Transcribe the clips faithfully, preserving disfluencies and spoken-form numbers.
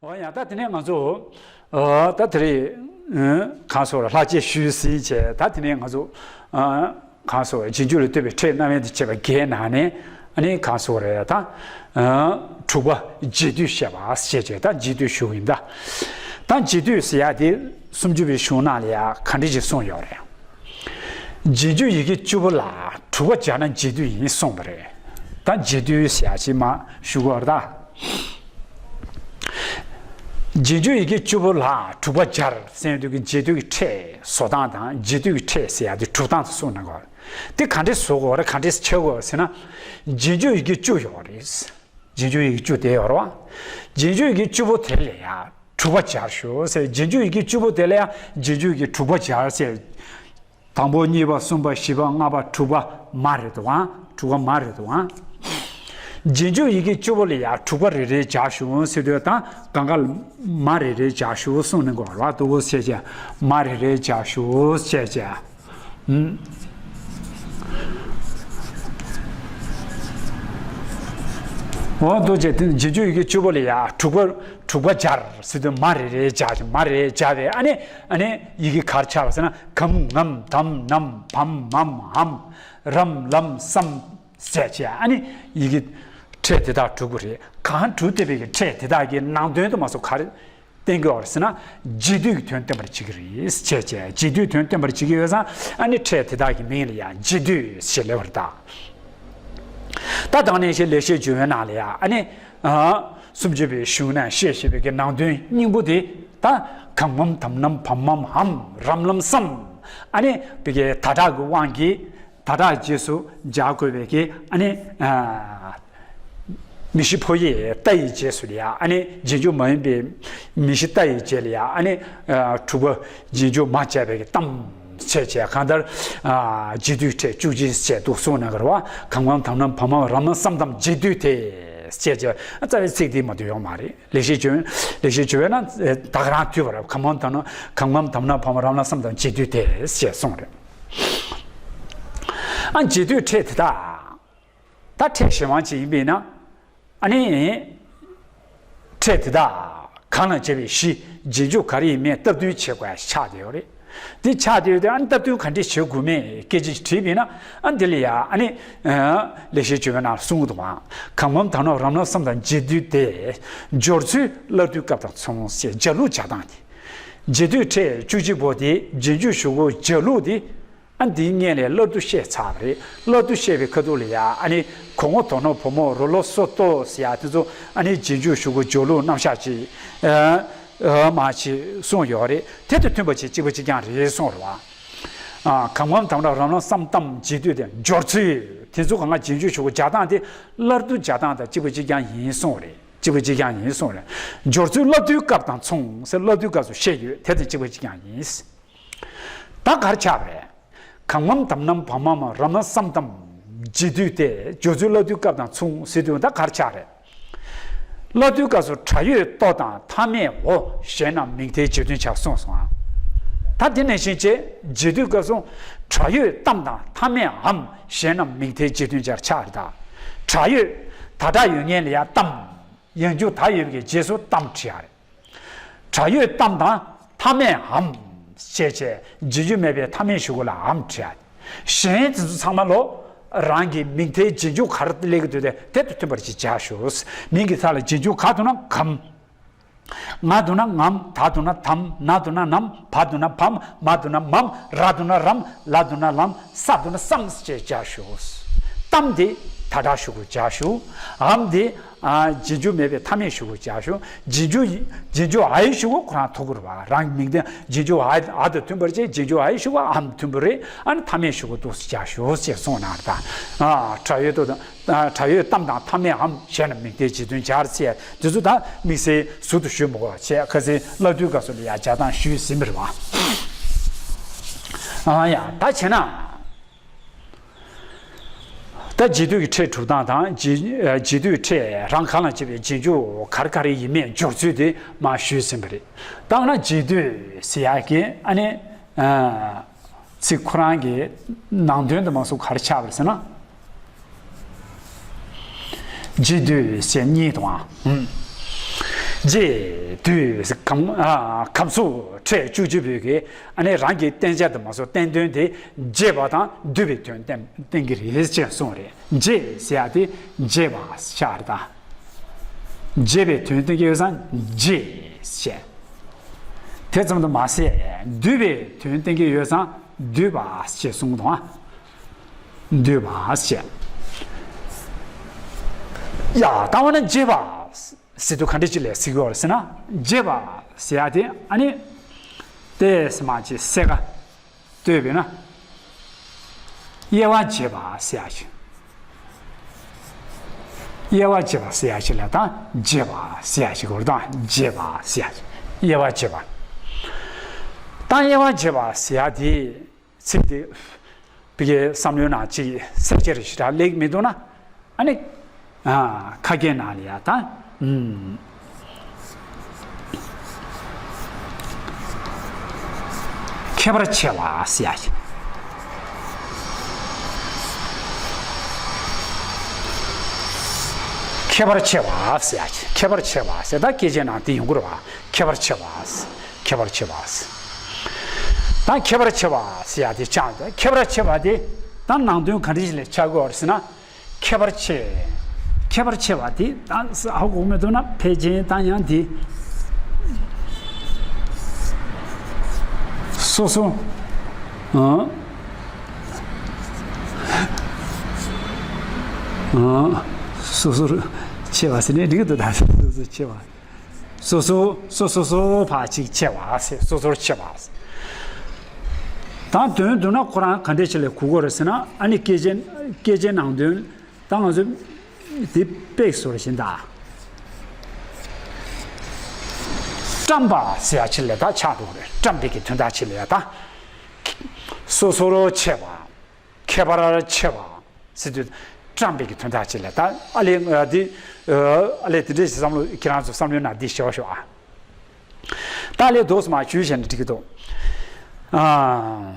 འོ་ཡ། ད་དེ་ནས་ང་ཚོ་ཨ་ད་དེ་རིང་ཨ་གང་སོགས་ལ་ལྷག་བཅས་ཞུས་ཟིན་བྱས། ད་དེ་ནས་ང་ཚོ་ཨ་གང་སོགས་རྗེས་འཇུག་ལ་ལྟོས་པའི་ཕྲད་རྣམ་དབྱེ་དང་བཅས་པ་བརྒྱད་ནང་ནས་ཨ་ནི་གང་སོགས་རེད། ད་ཨ་དྲུག་པ་རྗེས་ཟློས་བཤད་པ་ཞེས་བྱས། ད་རྗེས་ཟློས་ཞུ་གི་ཡིན། ད་ད་རྗེས་ཟློས་ཟེར་ཡ་དེ་སུམ་ཅུ་པའི་གཞུང་ནང་ལ་ཡ་ག་འདྲ་ཞིག་གསུངས་ཡོད་རེད། རྗེས་འཇུག་ཡི་གེ་བཅུ་པོ་ལ་དྲུག་པ་སྦྱར་ན་རྗེས་ཟློས་ཡིན་གསུངས་པ་རེད། ད་རྗེས་ཟློས་ཟེར་ཡ་ཅིག་མར་ཞུ་དགོས་རེད་ད། རྗེས་འཇུག་ཡི་གེ་བཅུ་པོ་ལ་དྲུག་པ་སྦྱར་ཟེར་དུས་ཀྱི་རྗེས་ཟློས་ཀྱི་ཕྲད་བཟོ་སྟངས་དང་། རྗེས་ཟློས་ཀྱི་ཕྲད་ཟེར་ཡ་དེ་གྲུབ་སྟངས་དེ་གསུངས་གནང་དགོས་རེད། དེ་ག་འདྲས་བཟོ་དགོས་རེད། ག་འདྲས་ཕྱེ་དགོས་ཟེར་ན། རྗེས་འཇུག་ཡི་གེ་བཅུ་ཡོད་རེད། རྗེས་འཇུག་ཡི་གེ་བཅུ་དེ་ཡོད་རེད་བ། རྗེས་འཇུག་ཡི་གེ་བཅུ་པོ་དེ་ལ་ཡ་དྲུག་པ་སྦྱར་ཞུ་ཟེར། རྗེས་འཇུག་ཡི་གེ་བཅུ་པོ་དེ་ལ་ཡ་རྗེས་འཇུག་ཡི་གེ་དྲུག་པ་སྦྱར་ཟེར། དང་པོ། གཉིས་པ། གསུམ་པ། བཞི་པ། ལྔ་པ། དྲུག་པ་མ་རེད་འདུག་ཨང་། དྲུག་པ་མ་རེད་འདུག་ཨང་། རྗེས་འཇུག་ཡི་གེ་བཅུ་པོ་ལ་ཡ་དྲུག་པ་རེ་རེ་སྦྱར་ཞུ་ཟེར་དུས་དང་། གང་ག་ལ་མ་རེ་རེ་སྦྱར་ཞུ་གསུངས་ནས་འགོར་བ་འདུག་ཟེར་བྱས། མ་རེ་རེ་སྦྱར་ཞུ་ཟེར་བྱས། ཨུམ། འོ་འདུག་བྱས། དེ་རྗེས་འཇུག་ཡི་གེ་བཅུ་པོ་ལ་ཡ་དྲུག་པ་དྲུག་པ་སྦྱར་ཟེར་དུས་མ་རེ་རེ་སྦྱར་བྱས། མ་རེ་རེ་སྦྱར་བས་ཨ་ནི་ཨ་ནི་ཡི་གེ་ག་རེ་ཆགས་པ་ཟེར་ན། གམ་ངམ་དམ་ནམ་བམ་མམ་འམ་རམ་ལམ་སམ་ཟེར་བྱས། ཨ་ནི་ཡི་གེ་ཕྲད་དེ་དག་གྲུབ་ཀྱི་རེད། གང་གྲུབ་བསྡད་པའི་གི་ཕྲད་དེ་དག་གི་ནང་དོན་དུ་མ་སོགས་ག་རེ་བསྟན་གྱི་ཡོད་རེད་ཟེར་ན། རྗེས་ཟློས་ཀྱི་དོན་བསྟན་པར་བྱེད་ཀྱི་རེད་ཟེར་བྱས། རྗེས་ཟློས་དོན་བསྟན་པར་བྱེད་ཀྱི་ཡོད་ཙང་། ཨ་ནི་ཕྲད་དེ་དག་གི་མིང་ལ་ཡང་རྗེས་ཟློས་ཞེས་ལབ་པ་རེད་ད། ད་དེ་ནས་ལེགས་བཤད་ལེགས་བཤད་ལྗོན་དབང་ནང་ལ་ཡ་ཨ་ནི་ཨ་སུམ་ཅུ་པའི་གཞུང་ནས་བཤད་བཞིན་པའི་གི་ནང་དོན་སྙིང་པོ་དེ། ད་གམ་ངམ་དམ་ནམ་བམ་མམ་འམ་རམ་ལམ་སམ། ཨ་ནི་བི་གའི་ད་དྲག་གི་དབང་གིས། ད་དྲག་རྗེས་སུ་སྦྱར་དགོས་པའི་གི་ཨ་ནི་ཨ་མི་ཤི་ཕོ་ཡི་ཏ་ཡི་རྗེས་སུ་ལ་ཡ་ཨ་ནི་རྗེས་འཇུག་མ་ཡིན་པའི་མི་ཤི་ཏ་ཡི་རྗེས་ལ་ཡ་ཨ་ནི་ཨ་དྲུག་པ་རྗེས་འཇུག་མ་བྱས་པའི་གི་གཏམ་བྱས་བྱས། གང་ལྟར་ཨ་རྗེས་ཟློས་ཕྲད་བཅུ་གཅིག་བྱས་འདུག་གསུངས་གནང་གི་རེད་བ། གམ་ངམ་དམ་ནམ་བམ་མམ་རམ་ལམ་སམ་དམ་རྗེས་ཟློས་དེ་ཟེར་བྱས། རྩ་བའི་ཚིག་དེ་མ་གཏོགས་ཡོད་མ་རེད། ལེགས་བཤད་ལྗོན། ལེགས་བཤད་ལྗོན་དབང་ན་ད་ག་རང་འདུས་པ་རེད། གམ་ངམ་དམ་ནམ། གམ་ངམ་དམ་ནམ་བམ་མམ་རམ་ལམ་སམ་དམ་རྗེས་ཟློས་དེ་ཞེས་གསུངས་རེད། ཨ་རྗེས་ཟློས་ཕྲད་དེ་དག་ད་ཕྲད་གཞན་དབང་ཅིག་ཡིན་པས་ན། ཨ་ནི་ཕྲད་དེ་དག་གང་ལ་བྱ་བའི་གཞི་རྗེས་འཇུག་ག་རེ་ཡིན་མིན་སྟབས་བསྟུན་བྱེད་དགོས་ཆགས་བསྡད་ཡོད་རེད། དེ་ཆགས་བསྡད་ཡོད་དེ། ཨ་ནི་སྟབས་བསྟུན་ག་འདྲས་བྱེད་དགོས་མིན་སྐད་ཆ་ཞིག་དྲིས་པས་ན། ཨ་འདི་ལ་ཡ་ཨ་ནི་ལེགས་བཤད་ལྗོན་དབང་ནང་གསུངས་འདུག་ཨང་། གམ་ངམ་དམ་ནམ་རམ་ལམ་སམ་དམ་རྗེས་ཟློས་དེ། སྦྱོར་ཚུལ་སླར་བསྡུའི་སྐབས་དང་མཚུངས་ཞེས། སྦྱར་ལུགས་སྦྱར་སྟངས་དེ། རྗེས་ཟློས་ཕྲད་བཅུ་གཅིག་པོ་དེ་རྗེས་འཇུག་གཞུག་གུ་སྦྱར་ལུགས་དེ། ཨ་འདིའི་སྔོན་ལ་སླར་བསྡུ་བཤད་ཚར་བ་རེད། སླར་བསྡུ་བཤད་པའི་ཁ་ཐུག་ལ་ཡ་ཨ་ནི་གོ་ངོ་དོ་ནོ་བུ་མོ་རོ་ལོ་སོ་ཏོ་ཟེར་ཡ་དེ་ཚོ་ཨ་ནི་རྗེས་འཇུག་གཞུག་གུ་སྦྱོར་ལུགས་རྣམ་གཞག་ཅིག་ཨ་ཨ་མ་ཅིག་གསུངས་ཡོད་རེད། དེ་དང་མཐུན་པ་ཅིག་གཅིག་པ་གཅིག་རྐྱང་རེད་གསུངས་རེད་བ། ཨ་གམ་ངམ་དམ་ནམ་རམ་ལམ་སམ་དམ་རྗེས་ཟློས་དེ། སྦྱོར་ཚུལ་དེ་ཚོ་གང་ག་རྗེས་འཇུག་གཞུག་གུ་སྦྱར་སྟངས་དེ། སླར་བསྡུ་སྦྱར་སྟངས་དང་གཅིག་པ་གཅིག་རྐྱང་ཡིན་གསུངས་རེད། གཅིག་པ་གཅིག་རྐྱང་ཡིན་གསུངས་རེད། སྦྱོར་ཚུལ་སླར་བསྡུའི་སྐབས་དང་མཚུངས་ཟེར། སླར་བསྡུའི་སྐབས་སུ་བཤད་ཡོད། དེ་དང་གཅིག་པ་གཅིག་རྐྱང་ཡིན། ད་ག་རེ་ཆགས་པ་རེད། གམ་ངམ་དམ་ནམ་བམ་མམ་རམ་ལམ་སམ་དམ་རྗེས་ཟློས་དེ། སྦྱོར་ཚུལ་སླར་བསྡུའི་སྐབས་དང་མཚུངས་ཟེར་དུས་ད་ག་རེ་ཆགས་རེད། སླར་བསྡུའི་སྐབས་སུ་སྒྲ་ཡོད་ལྟོ་དང་མཐའ་མེད་འོ། གཞན་རྣམས་མིང་མཐའི་རྗེས་མཐུན་སྦྱར་གསུངས་སོང་ཨ། ད་དེ་ནང་བཞིན་བྱས། རྗེས་ཟློས་སྐབས་སུ་སྒྲ་ཡོད་གཏམ་དང་མཐའ་མེད་འམ། གཞན་རྣམས་མིང་མཐའི་རྗེས་མཐུན་སྦྱར་ཆགས་རེད་ད། སྒྲ་ཡོད་ད་སྒྲ་ཡོད་ངེས་ལ་ཡ་གཏམ། ཡང་འཇུག་ད་ཡོད་པའི་རྗེས་སུ་གཏམ་བྲིས་ཡ་རེད། སྒྲ་ཡོད་གཏམ་དང་མཐའ་མེད་འམ་ཞེས་བྱས། རྗེས་འཇུག་མེད་པའི་མཐའ་མེད་གཞུག་གུ་ལ་འམ་བྲིས་ཡ། གཞན་དེ་ཚོ་ཚང་མ་ལོ་རང་གི་མིང་མཐའི་རྗེས་འཇུག་ག་རེ་སླེབས་ཀྱི་འདུག་དེ་དེ་དང་མཐུན་པར་ཅིག་སྦྱར་ཞུ། མིང་གི་མཐའ་ལ་རྗེས་འཇུག་ག་འདུག་ན་གམ། ང་འདུག་ན་ངམ། ད་འདུག་ན་དམ། ན་འདུག་ན་ནམ། བ་འདུག་ན་བམ། མ་འདུག་ན་མམ། ར་འདུག་ན་རམ། ལ་འདུག་ན་ལམ། ས་འདུག་ན་སམ་ཞེས་སྦྱར་ཞུ། གཏམ་དེ་ད་དྲག་གཞུག་གུ་སྦྱར་ཞུ། འམ་དེ་ཨ་རྗེས་འཇུག་མེད་པའི་མཐའ་མེད་གཞུག་གུ་སྦྱར་ཞུ། རྗེས་འཇུག་རྗེས་འཇུག་ཨའི་གཞུག་གུ་ཁོ་རང་ཐུག་གི་རེད་བ། རང་གི་མིང་དེ་རྗེས་འཇུག་ཨ་ཨ་དང་མཐུན་པར་བྱས། རྗེས་འཇུག་ཨའི་གཞུག་གུ་འམ་མཐུན་པོ་རེད། ཨ་ནི་མཐའ་མེད་གཞུག་གུ་འདུག་སེ་སྦྱར་ཞུ་ཞེས་གསུངས་གནང་རེད་ད། ཨ་སྒྲ་ཡོད་ལྟོ་དང་། སྒྲ་ཡོད་གཏམ་དང་མཐའ་མེད་འམ། གཞན་རྣམས་མིང་མཐའི་རྗེས་མཐུན་སྦྱར་ཟེར། དེ་ཚོ་ད་དམིགས་བསལ་ཟུར་དུ་ཞུ་མི་དགོས་པ་བྱས། ཁ་སང་སླར་བསྡུའི་སྐབས་སུ་ལ་ཡ་སྦྱར་སྟངས་ཞུས་ཟིན་པ་རེད་བ། ཨ་ཡ། ད་བྱས་ན། ད་རྗེས་ཟློས་ཀྱི་ཕྲད་གྲུབ་སྟངས་དང་། རྗེས་རྗེས་ཟློས་ཕྲད་རང་གང་ལ་བྱེད་པའི་རྗེས་འཇུག་ག་རེ་ག་རེ་ཡིན་མིན་སྦྱོར་ཚུལ་དེ་མར་ཞུས་ཟིན་པ་རེད། ད་འོ་ན་རྗེས་ཟློས་ཟེར་ཡག་གི་ཨ་ནི་ཨ་ཚིག་ཁོ་རང་གི་ནང་དོན་དུ་མ་སོགས་ག་རེ་ཆགས་པ་རེད་ཟེར་ན། རྗེས་ཟློས་ཟེར་གཉིས་དང་། ཨང་། རྗེས་བསྡུས་གམ་ཨ་གམ་སོགས་ཕྲད་བཅུ་གཅིག་པོའི་གི་ཨ་ནི་རང་གི་བསྟན་བྱ་དུ་མ་སོགས་བསྟན་དོན་དེ་རྗེས་པ་དང་བསྡུས་པའི་དོན་བསྟན་བསྟན་གྱི་རེད་ཅེས་གསུངས་རེད། རྗེས་ཟེར་ཡ་དེ་རྗེས་པ་ཤར་དང་། རྗེས་པའི་དོན་བསྟན་གྱི་ཡོད་ཙང་རྗེས་བཤད། དེ་ཙམ་དུ་མ་ཟད་བསྡུས་པའི་དོན་བསྟན་གྱི་ཡོད་ཙང་བསྡུས་པ་ཞེས་གསུངས་དང་། བསྡུས་པ་ཞེས། ཡ་ད་འོ་ན་རྗེས་པ། ཟེར་དུས་ག་འདྲ་ཅིག་ལས་ཟེར་གྱི་ཡོད་རེད་ཟེར་ན། རྗེས་པ་ཟེར་ཡ་དེ་ཨ་ནི། ཏེ་སི་མ་ཅི་སེ་ཀ་ལྟོས་པས་ན། དབྱེ་བ་འབྱེད་པ་ཟེར་ཡ་ཞིག་དབྱེ་བ་འབྱེད་པ་ཟེར་ཡ་ཞིག་ལ་ད་འབྱེད་པ་ཟེར་ཡ་ཞིག་གོ་རེད་ད། འབྱེད་པ་ཟེར་ཡ་ཞིག་དབྱེ་བ་འབྱེད་པ། ད་དབྱེ་བ་འབྱེད་པ་ཟེར་ཡ་དེ། ཚིག་དེ་བི་གའི་བསམ་བློའི་ནང་ཅིག་གསལ་ཆེར་ཞེ་དྲག་སླེབས་མི་འདུག་ན། ཨ་ནི། ཨ་ཁ་སྐད་ནང་ལ་ཡ་ད། ཨུམ། ཁྱད་པར་ཕྱེ་བ་ཟེར་ཡ་ཞིག་ཁྱད་པར་ཕྱེ་བ་ཟེར་ཡ་ཞིག་ཁྱད་པར་ཕྱེ་བ་ཟེར་ད་སྐད་ཆའི་ནང་དེ་ཡོང་གི་རེད་བ། ཁྱད་པར་ཕྱེ་བ། ཁྱད་པར་ཕྱེ་བ། ད་ཁྱད་པར་ཕྱེ་བ་ཟེར་ཡ་དེ་ཆགས་འདུག་ཁྱད་པར་ཕྱེ་བ་དེ་ད་ནང་དོན་ག་འདྲ་ཞིག་ལ་ཆགས་དགོས་རེད་ཟེར་ན། ཁྱད་པར་ཕྱེ། ཁྱད་པར་ཕྱེ་བ་དེ་ད་ཧ་གོ་མི་འདུག་ན་ཕལ་ཆེར་ད་ཡང་དེ་སོ་སོ། ཨང་། ཨང་། སོ་སོར་ཕྱེ་བ་ཟེར་ནས་འགྲིག་གི་འདུག་ད་སོ་སོར་ཕྱེ་བ། སོ་སོ་སོ་སོ་སོ་ཕར་ཅིག་ཕྱེ་བ་ཟེར། སོ་སོར་ཕྱེ་བ་ཟེར། ད་དོན་བསྡུ་ན་ཁོ་རང་ག་འདྲ་ཞིག་ལ་གོ་དགོས་རེད་ཟེར་ན། ཨ་ནི་སྐད་ཆའི་སྐད་ཆའི་ནང་དོན་ད་ང་ཚོས་དེ་དཔེ་བཟོ་བཞིན་ད། བཀྲམ་པ་ཟེར་ཡ་ཅིག་ལ་ད་ཆགས་འགྲོ་གི་རེད། བཀྲམ་པའི་གི་དོན་དག་ཅིག་ལ་ཡ་ད། སོ་སོར་ཕྱེ་བ། ཁྱད་པར་ཕྱེ་བ་ཟེར་དུས་བཀྲམ་པའི་གི་དོན་དག་ཅིག་ལ་ད་ཨ་ལས་འདི་ཨ་ལས་དེ་འདྲའི་བསམ་བློ་ཁྱེད་རང་ཚོ་བསམ་བློའི་ནང་འདི་ཞོག་ཞོག་ཨ། ད་ལས་དོགས་མ་ཞུས་བྱས་ནས་འགྲིག་གི་འདུག་ཨ།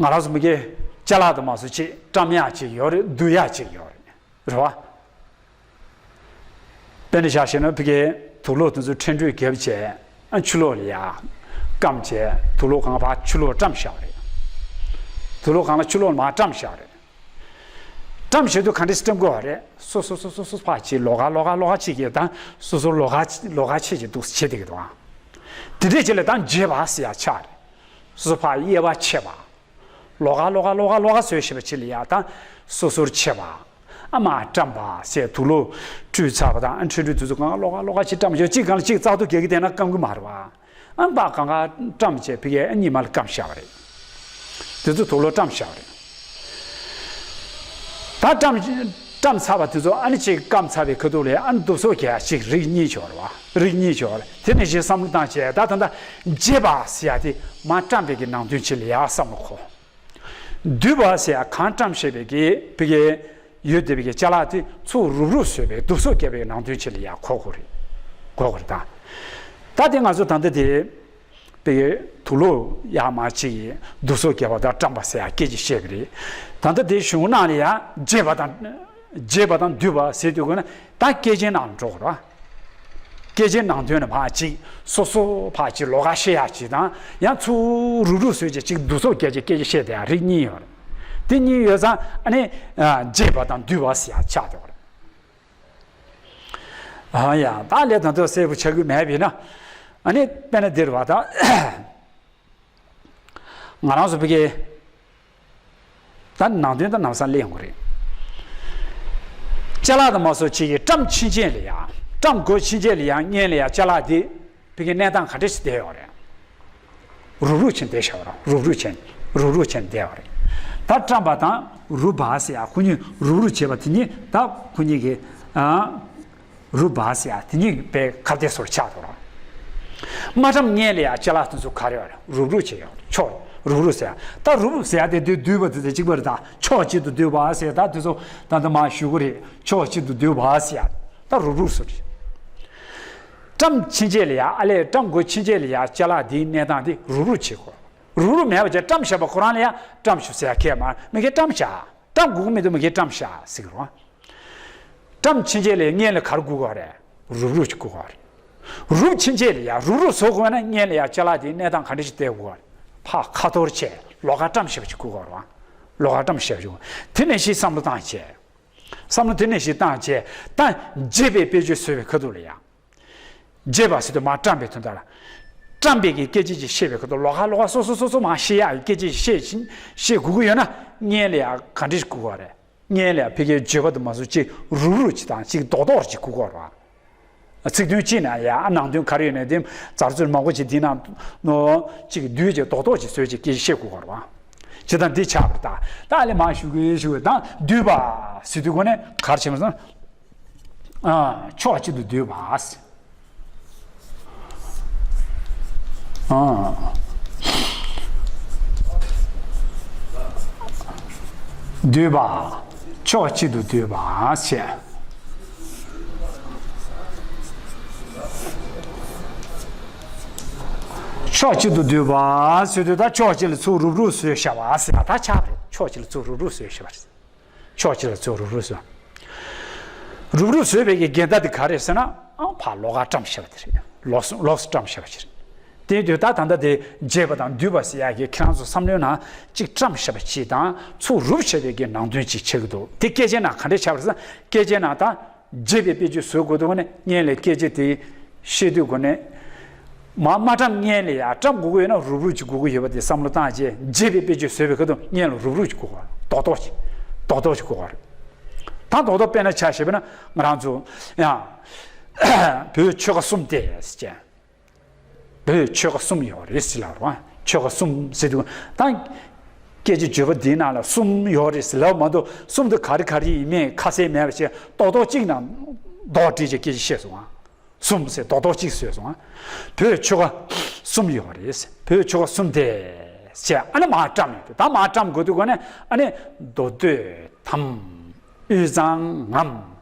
ང་རང་ཚོ་མི་སྐད་ཅ་ལག་དུ་མ་སོ་ཅིག་བཀྲམ་ཡག་ཅིག་ཡོད་རེད། བསྡུ་ཡག་ཅིག་ཡོད་རེད། རེད་བ། དཔེར་ན་བཞག་བཤད་ན་ཕ་གིའི་དུག་ལོག་དེ་ཚོ་ཕྲེང་སྦྲུས་བརྒྱབ་བྱས་ཨ་ཆུ་ལོག་ལ་ཡ་སྐམ་བྱས་དུག་ལོག་སྒང་ཕར་ཆུ་ལོག་བཀྲམ་བཞག་རེད། དུག་ལོག་སྒང་ལ་ཆུ་ལོག་མར་བཀྲམ་བཞག་རེད། བཀྲམ་བྱེད་དུས་ག་འདྲས་བཀྲམ་དགོས་བ་རེད། སོ་སོ་སོ་སོ་སོ་ཕར་ཅིག་ལོགས་ཀ་ལོགས་ཀ་ལོགས་ཀ་ཅིག་གིས་ད་སོ་སོ་ལོགས་ཀ་ལོགས་ཀ་ཆེ་ཅིག་འདུག་བྱེད་བསྡད་ཀྱི་འདུག་ཨ། དེ་འདྲས་བྱེད་ལ་ད་འབྱེད་པ་ཟེར་ཡ་ཆགས་རེད། སོ་སོ་ཕར་དབྱེ་བ་ཕྱེ་བ། ལོགས་ཀ་ལོགས་ཀ་ལོགས་ཀ་ལོགས་ཀ་བཟོས་བྱས་པ་ཅིག་ལ་ཡ་ད་སོ་སོར་ཕྱེ་བ། ཨ་མ་བཀྲམ་པ་ཟེར་དུག་ལོག་བཀྲུས་ཚར་བ་དང་ཨ་ཕྲེང་སྦྲུས་དེ་ཚོ་གང་ག་ལོགས་ཀ་ལོགས་ཀ་ཅིག་བཀྲམ་བྱས་གཅིག་སྒང་ལ་གཅིག་ཙག་ཏུ་རྒྱག་གི་བསྡད་ན་སྐམ་གི་མ་རེད་བ། ཨ་མ་གང་ག་བཀྲམ་བྱས་ཕ་གིའི་ཨ་གཉིས་མ་ལ་སྐམ་བཞག་པ་རེད། དེ་ཚོ་དུག་ལོག་བཀྲམ་བཞག་པ་རེད། ད་བཀྲམ་བཀྲམ་ཚར་བ་དེ་ཚོ་ཨ་ནི་གཅིག་སྐམ་ཚར་བའི་ཁ་ཐུག་ལ་ཨ་ནི་བསྡུ་གསོག་རྒྱག་ཡ་གཅིག་རིགས་གཉིས་ཡོད་རེད་བ། རིགས་གཉིས་ཡོད་རེད། དེ་ནས་གཞི་བསམ་བློ་བཏང་བྱས་ད་ད་ལྟ་འབྱེད་པ་ཟེར་ཡ་དེ་མར་བཀྲམ་པའི་གི་ནང་དོན་ཅིག་ལ་ཡ་བསམ་བློ་འཁོར། བསྡུས་པ་ཟེར་ཡ་གང་བཀྲམ་བྱས་པའི་གི་ཕ་གིའི་ཡོད་བསྡད་པའི་གི་ཅ་ལག་དེ་ཚུར་རུབ་རུབ་བཟོས་པའི་བསྡུ་གསོག་བརྒྱབ་པའི་ནང་དོན་ཅིག་ལ་ཡ་གོ་དགོས་རེད། གོ་དགོས་རེད་ད། ད་དེ་ང་ཚོ་ད་ལྟ་དེ་ཕ་གིའི་དུག་ལོག་ཡར་མར་ཅིག་བསྡུ་གསོག་བརྒྱབ་པ་དང་བཀྲམ་པ་ཟེར་ཡ་སྐད་ཆ་བཤད་པ་རེད། ད་ལྟ་དེ་གཞུང་ནང་ལ་ཡ་འབྱེད་པ་དང་འབྱེད་པ་དང་བསྡུས་པ་ཟེར་དུས་གོ་ན་ད་སྐད་ཆའི་ནང་ལ་འགྲོ་དགོས་རེད་བ། སྐད་ཆའི་ནང་དོན་ལ་ཕར་ཅིག་སོ་སོ་ཕར་ཅིག་ལོགས་ཀ་བཤད་ཡག་ཅིག་དང་ཡང་ཚུར་རུབ་རུབ་བཟོས་བྱས་ཅིག་བསྡུ་གསོག་རྒྱག་བྱས་སྐད་ཆ་བཤད་བསྡད་ཡག་རིགས་གཉིས་ཡོད་རེད། དེ་གཉིས་ཡོད་ཙང་ཨ་ནི་འབྱེད་པ་དང་བསྡུས་པ་ཟེར་ཡག་ཆགས་བསྡད་ཡོད་རེད། ཨ་ཡ་ད་ལས་ད་དུང་གསལ་པོ་ཆགས་ཀྱི་མེད་པས་ན། ཨ་ནི་དཔེར་ན་འདིར་བ་དང་། ང་རང་ཚོ་ཕ་གིའི་ད་ནང་དོན་ད་ནམ་སང་སླེབས་ཡོང་གི་རེད། ཅ་ལག་དང་མ་སོགས་ཅིག་གིས་བཀྲམ་ཕྱིན་ཆད་ལ་ཡང་བཀྲམ་དགོས་ཕྱིན་ཆད་ལ་ཡང་སྔོན་ལ་ཡང་ཅ་ལག་འདི་ཕ་གིའི་གནས་སྟངས་ག་འདྲ་ཞིག་བསྡད་ཡོད་རེད། རུབ་རུབ་བྱས་བསྡད་ཤག་ར། རུབ་རུབ་བྱས་རུབ་རུབ་བྱས་བསྡད་ཡོད་རེད། ད་བཀྲམ་པ་དང་རུབ་པ་ཟེར་ཡ་ཁོ་གཉིས་རུབ་རུབ་བྱས་པ་དེ་གཉིས་ད་ཁོ་གཉིས་ཀྱི་ཨ། རུབ་པ་ཟེར་ཡ་དེ་གཉིས་དཔེ་ཁ་གཏད་སོར་ཆགས་འདུག་ར། མ་བཀྲམ་སྔོན་ལ་ཡ་ཅ་ལག་དེ་ཚོ་ག་རེ་ཡོད་རེད། རུབ་རུབ་བྱས་ཡོད་རེད། ཕྱོགས་རུབ་རུབ་ཟེར་ཡ་ད་རུབ་རུབ་ཟེར་ཡ་དེ་དུས་བསྡུས་པ་དེ་ཚོ་གཅིག་པ་རེད། ད་ཕྱོགས་གཅིག་ཏུ་བསྡུས་པ་ཟེར་ད་དེ་ཚོ་ད་ད་མ་ཞུ་གི་རེད། ཕྱོགས་གཅིག་ཏུ་བསྡུས་པ་ཟེར་ཡ་ད་རུབ་རུབ་སོ་རེད། བཀྲམ་ཕྱིན་ཆད་ལ་ཡ་ཨ་ལས་བཀྲམ་དགོས་ཕྱིན་ཆད་ལ་ཡ་ཅ་ལག་དེའི་གནས་སྟངས་དེ་རུབ་རུབ་བྱེད་དགོས། རུབ་རུབ་མེད་པ་བྱས་བཀྲམ་བཞག་པ་ཁོ་རང་ལ་ཡ་བཀྲམ་ཤོག་ཟེར་ཡ་ཁས་མ་མི་ཁས་བཀྲམ་བཞག་བཀྲམ་དགོས་ཀྱི་མི་འདུག་མི་ཁས་བཀྲམ་བཞག་ཟེར་གི་རེད། བཀྲམ་ཕྱིན་ཆད་ལ་སྔོན་ལ་ག་རེ་དགོས་ཀྱི་རེད། རུབ་རུབ་ཅིག་དགོས་ཀྱི་རེད། རུབ་ཕྱིན་ཆད་ལ་ཡ་རུབ་རུབ་བཟོ་དགོས་ན་སྔོན་ལ་ཡ་ཅ་ལག་དེའི་གནས་སྟངས་ག་འདྲ་ཞིག་བལྟ་དགོས་པ་རེད། ཕར་ཁ་འཐོར་བྱས་ལོགས་ཀ་བཀྲམ་ཞེ་པོ་ཅིག་དགོས་པ་རེད་བ། ལོགས་ཀ་བཀྲམ་ཞེ་པོ་ཅིག་དགོས། དེ་ནས་ཤི་བསམ་བློ་བཏང་བྱས། བསམ་བློ་དེ་ནས་ཤི་བཏང་བྱས། ད་བརྗེད་པའི་དཔེ་བརྗོད་བཟོས་པའི་ཁ་ཐུག་ལ་ཡ། བརྗེད་པ་ཟེར་དུས་མར་བཀྲམ་པའི་དོན་དག་ལ། བཀྲམ་པའི་གི་སྐད་ཅིག་ཅིག་བཤད་པའི་ཁ་ཐུག་ལོགས་ཀ་ལོགས་ཀ་སོ་སོ་སོ་སོ་མར་བཤད་ཡག་གི་སྐད་ཅིག་བཤད་བཤད་དགོས་ཀྱི་ཡོད་ན་སྔོན་ལ་ཡ་ག་འདྲ་ཞིག་དགོས་པ་རེད། སྔོན་ལ་ཡ་ཕ་གིའི་བརྗོད་པ་དུ་མ་སོང་ཅིག་རུབ་རུབ་ཅིག་དང་ཅིག་རྡོག་རྡོག་ཅིག་དགོས་ཀྱི་ཡོད་རེད་བ། ཚིག་དོན་གཅིག་ནང་ཡང་ནང་དོན་ག་རེ་ཡོད་ནའི་དེ་ཛར་ཛུར་མང་པོ་ཅིག་འདི་ནང་ནོ་གཅིག་བསྡུས་ཀྱི་རྡོག་རྡོག་ཅིག་བཟོས་ཀྱི་སྐད་ཆ་བཤད་དགོས་པ་རེད་བ། ཇི་ལྟར་འདི་ཆགས་པར་གདའ། ད་ཨ་ལས་མང་ཞུ་གི་ཞུ་གི་དང་བསྡུས་པ་ཟེར་དུས་གོ་ནས་གར་བྱེད་མ་སོང་། ཕྱོགས་གཅིག་ཏུ་བསྡུས་པ། བསྡུས་པ། ཕྱོགས་གཅིག་ཏུ་བསྡུས་པ་ཞེས། ཕྱོགས་གཅིག་ཏུ་བསྡུས་པ་ཟེར་དུས་ད་ཕྱོགས་གཅིག་ལ་ཚུར་རུབ་རུབ་བཟོས་བཞག་པ་ཟེར་ཡ་ད་ཆགས་པ་རེད། ཕྱོགས་གཅིག་ལ་ཚུར་རུབ་རུབ་བཟོས་བཞག་པ་རེད། ཕྱོགས་གཅིག་ལ་ཚུར་རུབ་རུབ་བཟོས། རུབ་རུབ་བཟོས་པའི་གི་འགལ་ཟླ་དེ་ག་རེད་ཟེར་ན། ཨང་ཕར་ལོགས་ཀ་བཀྲམ་བཞག་པ་དེ་རེད། ལོགས་སུ་ལོགས་སུ་བཀྲམ་བཞག་པ་ཅིག་རེད། དེ་དུས་ད་ད་ལྟ་དེ་བརྗེད་པ་དང་བསྡུས་པ་ཟེར་ཡག་གི་ཁྱེད་རང་ཚོ་བསམ་བློའི་ནང་གཅིག་བཀྲམ་བཞག་པ་ཅིག་དང་ཚུར་རུབ་བཞག་པའི་གི་ནང་དོན་ཅིག་ཆགས་ཀྱི་འདུག་དེ་སྐད་ཆའི་ནང་ག་འདྲས་ཆགས་པ་རེད་ཟེར་ན། སྐད་ཆའི་ནང་ད་བརྗེད་པའི་དཔེ་བརྗོད་བཟོ་དགོས་འདུག་ནས་སྔོན་ལ་སྐད་ཆ་དེ་བཤད་དུས་གོ་ནས། མ་མ་བཀྲམ་སྔོན་ལ་ཡ་བཀྲམ་དགོས་ཀྱི་ཡོད་ན་རུབ་རུབ་ཅིག་དགོས་ཀྱི་ཡོད་པ་དེ་བསམ་བློ་བཏང་རྗེས་བརྗེད་པའི་དཔེ་བརྗོད་བཟོས་པའི་ཁ་ཐུག་སྔོན་ལ་རུབ་རུབ་ཅིག་དགོས་པ་རྡོག་རྡོག་ཅིག་རྡོག་རྡོག་ཅིག་དགོས་པ་རེད། ད་རྡོག་རྡོག་དཔེར་ན་ཆ་བཞག་པ་ན་ང་རང་ཚོ་ཡང་བོད་ཆོལ་ཁ་གསུམ་སྟེ་ཟེར་ཅེས། བོད་ཆོལ་ཁ་གསུམ་ཡོད་རེད་ཟེར་ལབ་རོགས། ཆོལ་ཁ་གསུམ་ཟེར་དུས་ད་སྐད་ཆ་བརྗོད་པ་འདིའི་ནང་ལ་གསུམ་ཡོད་རེད་ཟེར་ལབ་མ་གཏོགས་གསུམ་དེ་ག་རེ་ག་རེ་ཡིན་མིན་ཁ་གསལ་མེད་པ་བྱས་རྡོག་རྡོག་གཅིག་ནང་རྡོག་བྲིས་བྱས་སྐད་ཆ་བཤད་སོང་ཨ། གསུམ་ཟེར་རྡོག་རྡོག་གཅིག་བཟོས་སོང་ཨ། བོད་ཆོལ་ཁ་གསུམ་ཡོད་རེད། བོད་ཆོལ་ཁ་གསུམ་དེ་ཟེར་ཨ་ནི་མར་བཀྲམ་ཡོད་དུས་ད་མར་བཀྲམ་དགོས་དུས་གོ་ནས་ཨ་ནི་མདོ་སྟོད་དམ། དབུས་གཙང་ངམ།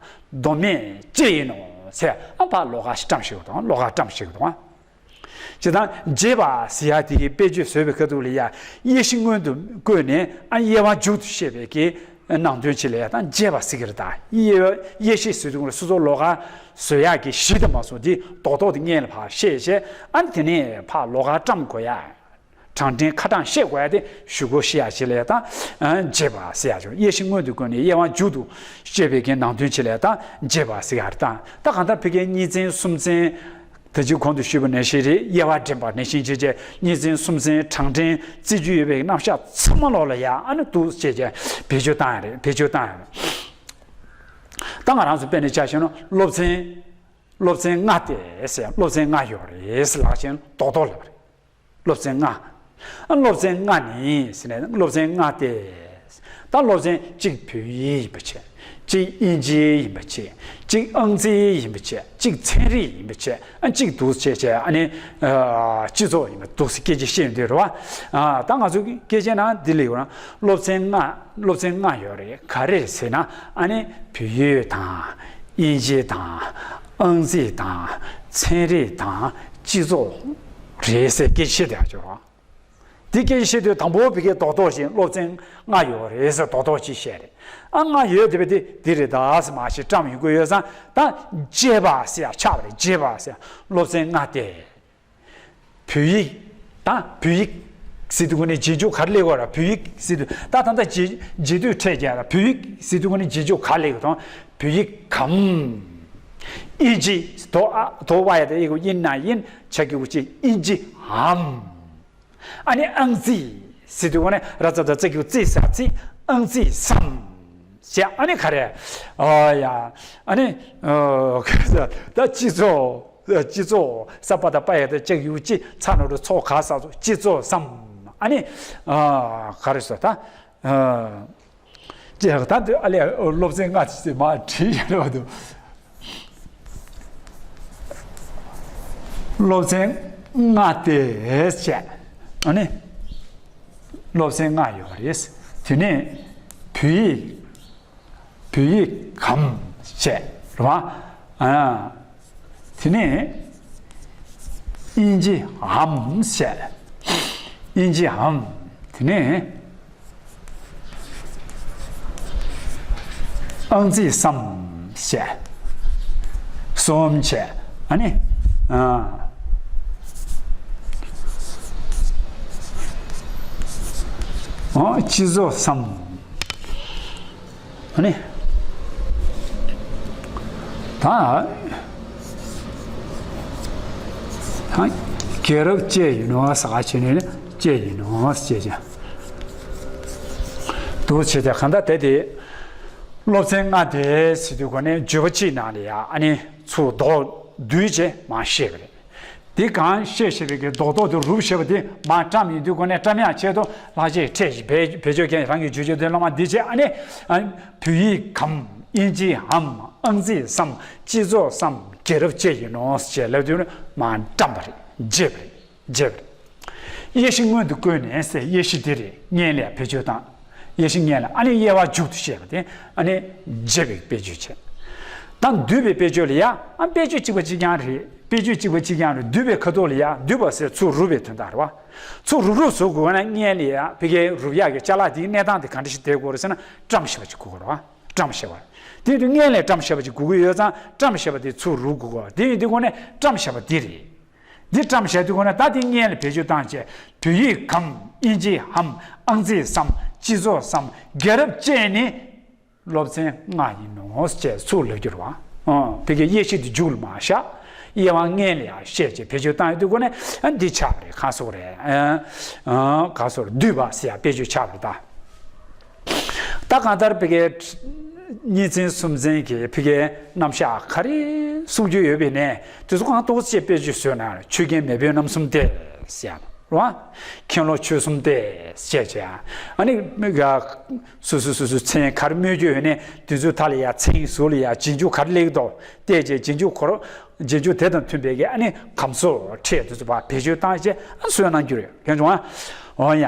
མདོ་སྨད་ཅི་ཡིན་ནོ་ཟེར་ཨ་ཕར་ལོགས་ཀ་ཞིག་བཀྲམ་ཞིག་དང་ལོགས་ཀ་བཀྲམ་ཞིག་དང་། ཇི་ལྟར་བརྗེད་པ་ཟེར་ཡ་དེ་གི་དཔེ་བརྗོད་བཟོས་པའི་ཁ་ཐུག་ལ་ཡ་དབྱེ་གཞི་སྔོན་དུ་བཀོད་ནས་ཨ་དབྱེ་བ་མཇུག་ཏུ་བཤད་པའི་གི་ནང་དོན་ཆེད་ལ་ཡ་དང་བརྗེད་པ་ཟེར་གི་རེད་ད། དབྱེ་དབྱེ་གཞི་ཟེར་དུས་སོ་སོ་ལོགས་ཀ་བཟོ་ཡག་གི་གཞི་དེ་མ་སོང་དེ་རྡོག་རྡོག་དེ་སྔོན་ལ་ཕར་བཤད་བྱས་ཨ་ནི་དེ་ནས་ཕར་ལོགས་ཀ་བཀྲམ་དགོས་ཡ། དྲང་འཕྲིན་ཁ་གྲངས་བཤད་དགོས་ཡ་དེ་ཞུ་སྒོ་ཞུ་ཡ་ཞིག་ལ་ཡ་དང་བརྗེད་པ་ཟེར་ཡ་ཅིག་དབྱེ་གཞི་སྔོན་དུ་བཀོད་ནས་དབྱེ་བ་མཇུག་ཏུ་བཤད་པའི་གི་ནང་དོན་ཆེད་ལ་ཡ་དང་བརྗེད་པ་ཟེར་ཡ་རེད་དང་ད་གང་ལྟར་ཕ་གིའི་གཉིས་ཚན་གསུམ་ཚན། ད་ཅི་གོང་དུ་ཞུས་པ་ནང་བཞིན་རེད། དབྱེ་བ་འདྲེན་པ་ནང་བཞིན་བྱས་རྗེས་གཉིས་ཚན་གསུམ་ཚན་དྲང་འཕྲིན་རྩི་རྒྱུ་ཡོད་པའི་རྣམ་གཞག་ཚང་མ་ལོག་ལ་ཡ་ཨ་ནི་འདུག་བྱས་རྗེས་བེད་སྤྱོད་བཏང་ཡ་རེད། བེད་སྤྱོད་བཏང་ཡ་རེད། ད་ང་རང་ཚོ་དཔེར་ན་ཆ་བཞག་ན་སློབ་ཚན། སློབ་ཚན་ལྔ་སྟེ་ཟེར་སློབ་ཚན་ལྔ་ཡོད་རེད་ཟེར་ལབ་བྱས་ན་རྡོག་རྡོག་ལབ་རེད། སློབ་ཚན་ལྔ། ཨ་སློབ་ཚན་ལྔ་ནི་ཟེར་ནས་སློབ་ཚན་ལྔ་སྟེ། ད་སློབ་ཚན་གཅིག་བོད་ཡིག་ཡིན་པ་བྱས། གཅིག་དབྱིན་ཇི་ཡིན་པ་བྱས། གཅིག་ཨང་རྩིས་ཡིན་པ་བྱས། གཅིག་ཚན་རིག་ཡིན་པ་བྱས། ཨ་གཅིག་འདུག་བྱས་བྱས་ཨ་ནི། སྤྱི་ཚོགས་ཡིན་པ་འདུག་སེ་སྐད་ཆ་བཤད་ཡོང་དུས་རེད་བ། ད་ང་ཚོ་སྐད་ཆའི་ནང་འདི་ལ་ཡོད་ན་སློབ་ཚན་ལྔ་སློབ་ཚན་ལྔ་ཡོད་རེད། ག་རེ་རེད་ཟེར་ན་ཨ་ནི་བོད་ཡིག་དང་། དབྱིན་ཇི་དང་། ཨང་རྩིས་དང་། ཚན་རིག་དང་། སྤྱི་ཚོགས་རེད་ཟེར་སྐད་ཆ་བཤད་བསྡད་ཡོད་རེད། འདི་སྐད་ཆ་བཤད་དུས་དང་པོ་བི་ཀའི་རྡོག་རྡོག་བཞིན་སློབ་ཚན་ལྔ་ཡོད་རེད་ཟེར་རྡོག་རྡོག་ཅིག་བཤད་རེད། ཨ་ལྔ་ཡོད་བསྡད་པ་དེ་འདི་རེད་ད་ཟེར་མ་ཞིག་བཀྲམ་ཡོང་གི་ཡོད་ཙང་ད་བརྗེད་པ་ཟེར་ཡ་ཆགས་པ་རེད། བརྗེད་པ་ཟེར་ཡ་སློབ་ཚན་ལྔ་སྟེ། བོད་ཡིག་ད་བོད་ཡིག་ཟེར་དུས་ཀུན་ནས་རྗེས་འཇུག་ག་རེ་སླེབས་ཡོད་རེད། བོད་ཡིག་ཟེར་དུས་ད་ད་ལྟ་རྗེས་རྗེས་ཟློས་འཕྲད་ཀྱི་ཡ་ད་བོད་ཡིག་ཟེར་དུས་ཀུན་ནས་རྗེས་འཇུག་ག་རེ་སླེབས་ཡོད་དང་བོད་ཡིག་གམ། དབྱིན་ཇི་དོ་ཨ་དོ་བ་ཡ་ད་ཨི་གུ་ཨིན་ན་ཨིན་ཆ་གི་གུ་ཅི་དབྱིན་ཇི་འམ། ཨ་ནི་ཨང་རྩིས་ཟེར་དུས་ཀུན་ནས་ར་ཙ་ད་ཙ་གི་གུ་རྩིས་ས་རྩིས་ཨང་རྩིས་སམ། ཞེས་ཨ་ནི་ག་རེ། ཨ་ཡ། ཨ་ནི། ཨ་ག་རེ་ཟེར། ད་སྤྱི་ཚོགས། སྤྱི་ཚོགས་ས་པ་ད་པ་ཡ་ད་ལྕགས་ཡུག་སྤྱི་ཚ་ན་རུ་ཚོ་ག་ས་ཚོ་སྤྱི་ཚོགས་སམ། ཨ་ནི། ཨ་ག་རེ་ཟེར་ད། ཨ་ཅེ་ད་དུ་ཨ་ལས་སློབ་ཚན་ལྔ་ཅི་མ་བྲིས་ཡ་རེད་བ་དུ། སློབ་ཚན་ལྔ་སྟེ་བྱས། ཨ་ནི། སློབ་ཚན་ལྔ་ཡོད་རེད། དེ་ནས་བོད་ཡིག་བོད་ཡིག་གམ་བྱས་རེད་བ། ཨ། དེ་ནས་དབྱིན་ཇི་འམ་བྱས། དབྱིན་ཇི་འམ། དེ་ནས་ཨང་རྩིས་སམ་བྱས། གསུམ་བྱས། ཨ་ནི། ཨ། ཨོ་སྤྱི་ཚོགས་སམ། ཨ་ནི། ད། ད། རྒྱལ་རབས་བཅས་ཡིན་ནོ་ཟ་ག་བྱས་ནས་ནི་བཅས་ཡིན་ནོ་ཟེར་བྱས། འདུག་བྱས་ཏེ་གང་ལྟར་དེ་དེ། སློབ་ཚན་ལྔ་དེ་ཟེར་དུས་གོ་ནས་བརྗོད་པ་གཅིག་ནང་ལ་ཡ་ཨ་ནི་ཚུར་ལྡོག་བསྡུས་བྱས་མར་བཤད་པ་རེད། དེ་གང་བཤད་བཤད་པའི་གི་རྡོག་རྡོག་དེ་རུབ་བཤད་པ་དེ་མར་བཀྲམ་ཡིན་དུས་གོ་ནས་བཀྲམ་ཡག་ཆེད་དུ་ལྷག་བཅས་ཕྲད་བེད་བེད་སྤྱོད་མཁན་རང་གི་བརྗོད་བྱ་དོན་བླ་མ་འདི་བྱས་ཨ་ནི། ཨ། བོད་ཡིག་གམ། དབྱིན་ཇི་འམ། ཨང་རྩིས་སམ། སྤྱི་ཚོགས་སམ། རྒྱལ་རབས་བཅས་ཡིན་ནོ་ཞེས་ལབ་དུས་ནི་མར་བཀྲམ་པ་རེད། བརྗེས་པ་རེད། བརྗེས་པ་རེད། དབྱེ་གཞི་སྔོན་དུ་བཀོད་ནས་ཟེར་དབྱེ་གཞི་འདི་རེད། སྔོན་ལ་བེད་སྤྱོད་བཏང་། དབྱེ་གཞི་སྔོན་ལ་ཨ་ནི་དབྱེ་བ་མཇུག་ཏུ་བཤད་པ་དེ་ཨ་ནི་བརྗེས་པའི་དཔེ་བརྗོད་བྱས། ད་བསྡུས་པའི་དཔེ་བརྗོད་ལ་ཡ་ཨ་དཔེ་བརྗོད་གཅིག་པ་གཅིག་རྐྱང་རེད། དཔེ་བརྗོད་གཅིག་པ་གཅིག་རྐྱང་རེད། བསྡུས་པའི་ཁ་ཐོག་ལ་ཡ་བསྡུས་པ་ཟེར་ཚུར་རུབ་པའི་དོན་དག་རེད་བ། ཚུར་རུབ་རུབ་བཟོ་དགོས་ན་སྔོན་ལ་ཡ་ཕ་གིའི་རུབ་ཡག་གི་ཅ་ལག་དེའི་གནས་སྟངས་དེ་ག་འདྲ་ཞིག་བསྡད་དགོས་རེད་ཟེར་ན་བཀྲམ་ཞེས་པ་ཅིག་དགོས་རེད་བ། བཀྲམ་ཞེས་པ། དེ་དུས་སྔོན་ལ་བཀྲམ་ཞེས་པ་ཅིག་དགོས་ཀྱི་ཡོད་ཙང་བཀྲམ་ཞེས་པ་དེ་ཚུར་རུབ་དགོས་གོ། དེ་ཡིན་དུས་གོ་ནས་བཀྲམ་ཞེས་པ་འདི་རེད། འདི་བཀྲམ་བཞག་དུས་གོ་ནས་ད་དེ་སྔོན་ལ་བེད་སྤྱོད་བཏང་བྱས་བོད་ཡིག་གམ། དབྱིན་ཇི་འམ། ཨང་རྩིས་སམ། སྤྱི་ཚོགས་སམ། རྒྱལ་རབས་བཅས་ནི་སློབ་ཚན་ལྔ་ཡིན་ནོ་ཞེས་ཚུར་ལབ་རྒྱུ་རེད་བ། ཨང་། ཕ་གིའི་དབྱེ་གཞི་དེ་མཇུག་ལ་མར་བཞག་དབྱེ་བ་སྔོན་ལ་ཡང་བཤད་བྱས་བེད་སྤྱོད་བཏང་ཡོད་དུས་གོ་ནས་ཨ་འདི་ཆགས་པ་རེད། གང་སོགས་རེད། ཨ། གང་སོགས་བསྡུས་པ་ཟེར་ཡ་དཔེ་བརྗོད་ཆགས་པ་རེད་ད། ད་གང་ལྟར་ཕ་གིའི་གཉིས་ཚན་གསུམ་ཚན་གྱི་ཕ་གིའི་རྣམ་གཞག་ག་རེ་གསུང་རྒྱུ་ཡོད་པའི་ནས་དེ་ཚོ་གང་ཏོག་ཙམ་དཔེ་བརྗོད་བཟོས་ན་ཆོས་རྒྱལ་མེས་དབོན་རྣམ་གསུམ་སྟེ་ཟེར་ཡ་རེད་བ། མཁན་སློབ་ཆོས་གསུམ་སྟེ་ཟེར་བྱས་ཨ་ནི་སོ་སོ་སོ་སོའི་མཚན་ག་རེ་སྨོས་རྒྱུ་ཡོད་ནས་དེ་ཚོའི་མཐའ་ལ་ཡ་མཚན་གྱི་ཟུར་ལ་ཡ་རྗེས་འཇུག་ག་རེ་སླེབས་འདུག་བལྟས་རྗེས་རྗེས་འཇུག་གོ་རྗེས་འཇུག་དེ་དང་མཐུན་པའི་གི་ཨ་ནི་གམ་སོགས་ཕྲད་དེ་ཚོ་བ་བེད་སྤྱོད་བཏང་བྱས་ཨ་བཟོས་གནང་རྒྱུ་རེད། མཁྱེན་བྱུང་ཨ། འོ་ཡ།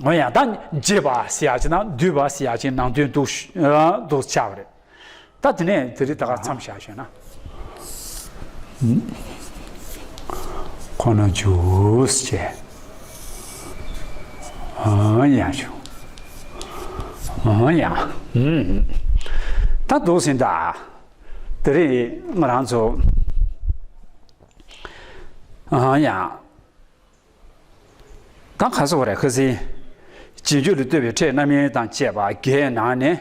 འོ་ཡ་ད་བརྗེས་པ་ཟེར་ཡག་ཅིག་དང་བསྡུས་པ་ཟེར་ཡག་ཅིག་ནང་དོན་འདུག་འདུག་ཆགས་པ་རེད། ད་དེ་ནས་དེ་རིང་ད་ག་མཚམས་བཞག་ཞུས་ན། ཁོ་ན་ཇུས་བྱས། ཨང་ཡ་ཞུ། ཨང་ཡ། ད་འདུག་ཟིན་ད། དེ་རིང་ང་རང་ཚོ། ཨང་ཡ། ད་ག་སོགས་རེད་ཁ་སང་། རྗེས་འཇུག་ལ་ལྟོས་པའི་ཕྲད་རྣམ་དབྱེ་དང་བཅས་པ་བརྒྱད་ནང་ནས།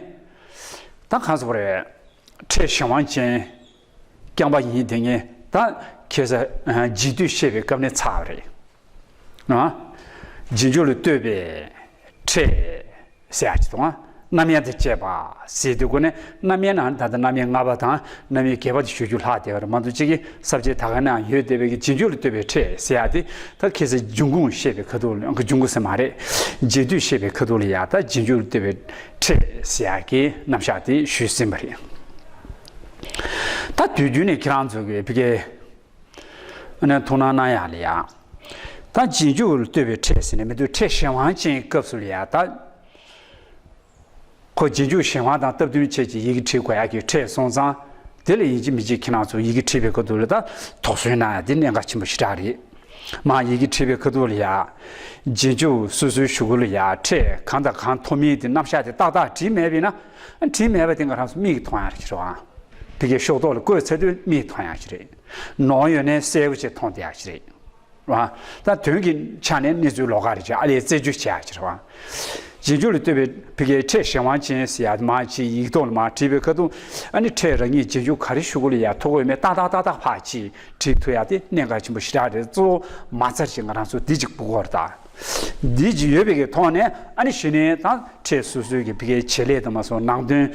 ད་ག་སོགས་རེད། ཕྲད་གཞན་དབང་ཅན། རྐྱང་པ་ཡིན་དེ་ངས་ད་ཁ་སང་རྗེས་ཟློས་བཤད་པའི་སྐབས་ནས་ཚར་བ་རེད། ཨ། རྗེས་འཇུག་ལ་ལྟོས་པའི་ཕྲད། ཟེར་ཡག་ཅིག་དང་། རྣམ་དབྱེ་དང་བཅས་པ་ཟེར་དུས་གོ་ནས་རྣམ་དབྱེ་ནང་ད་ལྟ་རྣམ་དབྱེ་ལྔ་པ་དང་རྣམ་དབྱེ་བརྒྱད་པ་དེ་ཞུ་རྒྱུ་ལྷག་བསྡད་པ་རེད་མ་གཏོགས་གཅིག་གི་ས་བཅད་ད་ག་ནང་ཡོད་བསྡད་པའི་གི་རྗེས་འཇུག་ལ་ལྟོས་པའི་ཕྲད་ཟེར་ཡག་དེ་ད་ཁ་སང་འབྱུང་ཁུངས་བཤད་པའི་ཁ་ཐུག་ལ་འབྱུང་ཁུངས་ཟེར་མ་རེད། རྗེས་ཟློས་བཤད་པའི་ཁ་ཐུག་ལ་ཡ་ད་རྗེས་འཇུག་ལ་ལྟོས་པའི་ཕྲད་ཟེར་ཡག་གི་རྣམ་གཞག་དེ་ཞུས་ཟིན་པ་རེད། ད་དུས་རྒྱུན་ནས་ཁྱེད་རང་ཚོ་གི་ཕ་གི་ཨ་ནི་ཐུགས་སྣང་གནང་ཡག་ལ་ཡ། ད་རྗེས་འཇུག་ལ་ལྟོས་པའི་ཕྲད་ཟེར་ནས་མི་འདུག་ཕྲད་གཞན་དབང་ཅན་སྐབས་སུ་ལ་ཡ་ད། ཁོ་རྗེས་འཇུག་གཞན་དབང་དང་སྟབས་བསྟུན་བྱས་ཀྱི་ཡི་གེ་བྲིས་དགོས་ཡག་གི་ཕྲད་སོང་ཙང་། དེ་ལ་ཡིན་གཅིག་མིན་གཅིག་ཁྱེད་རང་ཚོ་ཡི་གེ་བྲིས་པའི་སྐབས་དུ་ལ་ད་དོགས་ཟོན་གནང་ཡག་དེ་གནད་འགག་ཆེན་པོ་ཞེ་དྲག་རེད། མ་ཡི་གེ་བྲིས་པའི་སྐབས་དུ་ལ་ཡ། རྗེས་འཇུག་སོ་སོའི་གཞུག་གུ་ལ་ཡ་ཕྲད་གང་དང་གང་ཐོབ་མིན་དེ་རྣམ་གཞག་དེ་ཏག་ཏག་བྲིས་མེད་པས་ན། བྲིས་མེད་པ་དེ་ང་རང་ཚོ་མིག་གིས་མཐོང་ཡག་ཞིག་རེད་བ། ཕ་གིའི་ཤོག་ཐོག་ལ་བཀོད་ཚར་དུས་མིག་མཐོང་ཡག་ཞིག་རེད། ནོར་ཡོད་ནའི་གསལ་པོ་ཅིག་མཐོང་བསྡད་ཡག་ཞིག་རེད། རེད་བ། ད་དོན་གྱི་ཆ་ནས་གནས་ཚུལ་ལོགས་ཀ་རེད་ཅེས་ཨ་ལས་རྩད་གཅོད་བྱེད་ཡག་ཅིག་རེད་བ། རྗེས་འཇུག་ལ་ལྟོས་པའི་ཕ་གིའི་ཕྲད་གཞན་དབང་ཅན་ཟེར་ཡག་མ་ཅིག་ཡིག་ཐོག་ལ་མར་བྲིས་པའི་ཁ་ཐུག་ཨ་ནི་ཕྲད་རང་ཉིད་རྗེས་འཇུག་ག་རེ་ཞུ་དགོས་ལ་ཡ་ཐོག་ཡོད་མེད་ཏག་ཏག་ཏག་ཏག་ཕར་ཅིག་བྲིས་ཐུབ་ཡག་དེ་གནད་འགག་ཆེན་པོ་ཞེ་དྲག་རེད། གཙོ་བོ་མ་རྩ་ཅིག་ང་རང་ཚོ་འདི་ཅིག་སྤུ་གོར་ད། འདི་ཅིག་ཡོད་པའི་གི་ཐོག་ནས་ཨ་ནི་གཞི་ནས་ད་ཕྲད་སོ་སོའི་གི་ཕ་གིའི་བྱེད་ལས་དང་མ་སོང་ནང་དོན།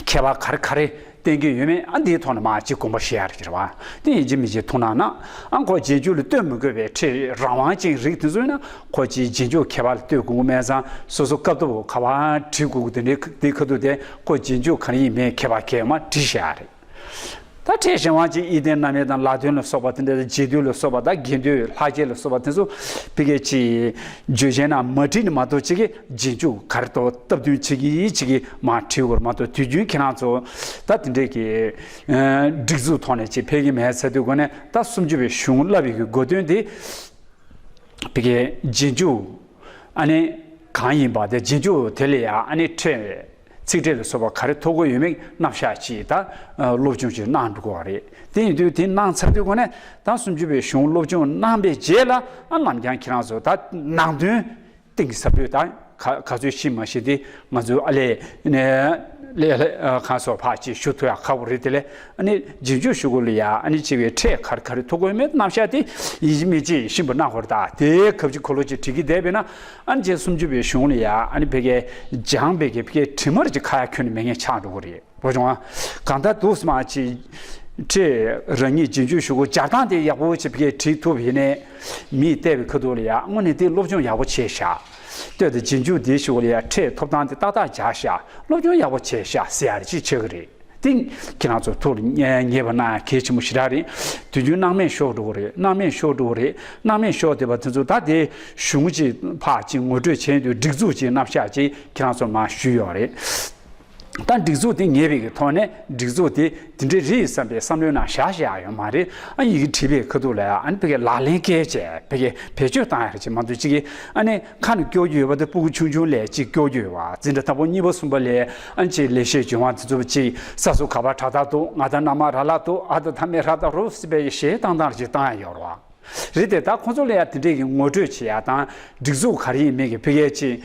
ཁྱད་པར་ག་རེ་ག་རེ་བསྟན་གྱི་ཡོད་མེད་ཨ་འདིའི་ཐོག་ནས་མར་ཅིག་དགོངས་པ་བཞེས་ཡག་རེད་བ། དེ་ཡིན་གཅིག་མིན་གཅིག་ཐུགས་སྣང་གནང་། ཨ་ཁོ་རྗེས་འཇུག་ལ་ལྟོས་མི་དགོས་པའི་ཕྲད་རང་དབང་ཅན་རིགས་དེ་ཚོ་ཡིན་ན་ཁོ་ཅིག་རྗེས་འཇུག་ཁྱད་པར་ལ་ལྟོས་དགོས་ཀྱི་མེད་ཙང་སོ་སོ་སྐབས་ཐོག་ག་པར་བྲིས་དགོས་ཀྱི་དེ་འདྲའི་དེའི་ཁ་ཐུག་དེ་ཁོ་རྗེས་འཇུག་ག་རེ་ཡིན་མིན་ཁྱད་པར་གང་ཡང་མ་བྲིས་བཞག་ཡག་རེད། ད་ཕྲད་གཞན་དབང་ཅན་དབྱེ་ལྡན་རྣམ་དབྱེ་དང་ལ་དོན་ལ་སོགས་པ་དེ་འདྲ་དང་རྗེས་ཟློས་ལ་སོགས་པ་དང་རྒྱས་འདོད་ལྷག་བཅས་ལ་སོགས་པ་དེ་ཚོ་ཕ་གིའི་ཅིག་བརྗོད་བྱའི་ནང་མ་བྲིས་ནས་མ་གཏོགས་ཅིག་གི་རྗེས་འཇུག་ག་རེ་གཏོགས་སྟབས་བསྟུན་བྱེད་ཀྱི་ཡིན་ཅིག་གི་མར་བྲིས་དགོས་རེད་མ་གཏོགས་དུས་རྒྱུན་ཁྱེད་རང་ཚོ་ད་དེ་འདྲས་ཀྱི་སྒྲིག་འཛུགས་ཐོག་ནས་ཅིག་ཕེབས་ཀྱི་མེད་ཟེར་དུས་གོ་ནས་ད་སུམ་ཅུ་པའི་གཞུང་བསླབ་པའི་གི་དགོས་དོན་དེ་ཕ་གིའི་རྗེས་འཇུག་ཨ་ནི་གང་ཡིན་པ་དེ་རྗེས་འཇུག་དེ་ལ་ཡང་ཨ་ནི་ཕྲད་ ཚིག་ཕྲད་ལ་སོགས་པ་ག་རེ་ཐོབ་ཀྱི་ཡོད་མེད་རྣམ་གཞག་ཅིག་ད་སློབ་སྦྱོང་ཅིག་གནང་འགྲོ་དགོས་པ་རེད། དེ་ཡིན་དུས་དེ་གནང་ཚར་དུས་ཀ་ནས་ད་སུམ་ཅུ་པའི་གཞུང་སློབ་སྦྱོང་གནང་པའི་རྗེས་ལ་ཨ་ནམ་རྒྱང་ཁྱེད་རང་ཚོ་ད་ནང་དོན་གཏིང་ཟབ་པོས་ད་ག་ག་ཚོད་ཤེས་མ་ཤེས་དེ་ང་ཚོའི་ཨ་ལས་ནས་ལས་ལས་གང་སོགས་ཕར་ཅིག་ཞུ་ཐུབ་ཡག་ཁག་པོ་རེད། དེ་ལས་ཨ་ནི་རྗེས་འཇུག་ཞུ་སྐོར་ལ་ཡ་ཨ་ནི་ཅིག་བའི་ཕྲད་ག་རེ་ག་རེ་ཐུག་དགོས་མེད་རྣམ་གཞག་དེ་ཡིན་གཅིག་མིན་གཅིག་ཤེས་པ་གནང་དགོས་རེད། ད་དེའི་ཁབ་ཅིག་འཁོར་ལོ་ཅིག་བྲིས་ཀྱི་བསྡད་པས་ན་ཨ་ནི་རྗེས་སུམ་ཅུ་པའི་གཞུང་ལ་ཡ་ཨ་ནི་ཕ་གིའི་སྦྱངས་པའི་གི་ཕ་གིའི་དྲི་མ་རེ་ཅིག་ཁ་ཡ་ཁྱོན་ནས་མེད་མཁན་ཆགས་འགྲོ་གི་རེད། བོ་ཅོང་ཨ། གང་ལྟར་འདུག་སེ་མ་ཅིག་ཁྲིད་རང་ཉིད་རྗེས་འཇུག་ཞུ་སྐོར་སྦྱར་སྟངས་དེ་ཡག་པོ་ཅིག་ཕ་གིར་བྲིས་ཐུབ་ཡིན་ནའི། མིས་བལྟས་པའི་ཁ་ཐུག་ལ་ཡ་དངོས་གནས་དེ་སློབ་སྦྱོང་ཡག་པོ་བྱས་ཤག་ལྟོས་དང་རྗེས་འཇུག་དེ་ཞུ་སྐོར་ལ་ཡ་ཁྲིད་ཐོབ་ཐང་དེ་ཏག་ཏག་སྦྱར་ཤག་སློབ་སྦྱོང་ཡག་པོ་བྱས་ཤག་ཟེར་ཡ་རེ་ཅིག་ཆགས་ཀྱི་རེད། དེ་ཁྱེད་རང་ཚོ་ཐུགས་ལ་ངེས་པ་གནང་ཡ་གལ་ཆེན་པོ་ཞེ་དྲག་རེད། དུས་རྒྱུན་སྣང་མེད་ཤོར་འགྲོ་གི་རེད། སྣང་མེད་ཤོར་འགྲོ་གི་རེད། སྣང་མེད་ཤོར་བསྡད་པ་དེ་ཚོ་ད་དེ་གཞུང་ཅིག་ཕར་ཅིག་ངོ་སྤྲོད་བྱས་དུས་སྒྲིག་འཛུགས་ཅིག་རྣམ་གཞག་ཅིག་ཁྱེད་རང་ཚོར་མར་ཞུས་ཡོད་རེད། ད་སྒྲིག་འཛུགས་དེ་ངེས་པའི་གི་ཐོག་ནས་སྒྲིག་འཛུགས་དེ་དེ་འདྲའི་རེད་བསམ་པའི་བསམ་བློའི་ནང་བཞག་བཞག་ཡོད་མ་རེད། ཨ་ཡི་གེ་བྲིས་པའི་ཁ་ཐུག་ལ་ཨ་ནི་ཕ་གི་ལག་ལེན་བཀལ་བྱས་ཕ་གི་བེད་སྤྱོད་བཏང་ཡ་རེད་ཅེས་མ་གཏོགས་གཅིག་གིས་ཨ་ནི་ཁ་ནས་སྐྱོར་རྒྱུ་ཡོད་པ་དེ་སྤུ་གུ་ཆུང་ཆུང་ལ་གཅིག་སྐྱོར་རྒྱུ་ཡོད་པ་འཛིན་གྲྭ་དང་པོ་གཉིས་པ་གསུམ་པ་ལ་ཨ་ནི་ཅིག་ལེགས་བཤད་ལྗོན་དབང་དེ་ཚོ་ཅིག་ས་སོ་ག་པར་བྲག་ཐག་འདུག་ང་དང་མནའ་མ་ར་ལག་འདུག་ཨ་དང་མཐའ་མའི་ར་དང་རུ་སྲིད་པའི་གཞས་བཏང་སྟངས་ཅིག་བཏང་ཡ་ཡོད་རེད་བ། རེད་དེ་ད་ཁོང་ཚོ་ལ་ཡང་དེ་འདྲས་ཀྱི་ངོ་སྤྲོད་བྱེད་ཡ་དང་སྒྲིག་འཛུགས་ག་རེ་ཡིན་མིན་གྱི་ཕ་གིའི་ཅིག་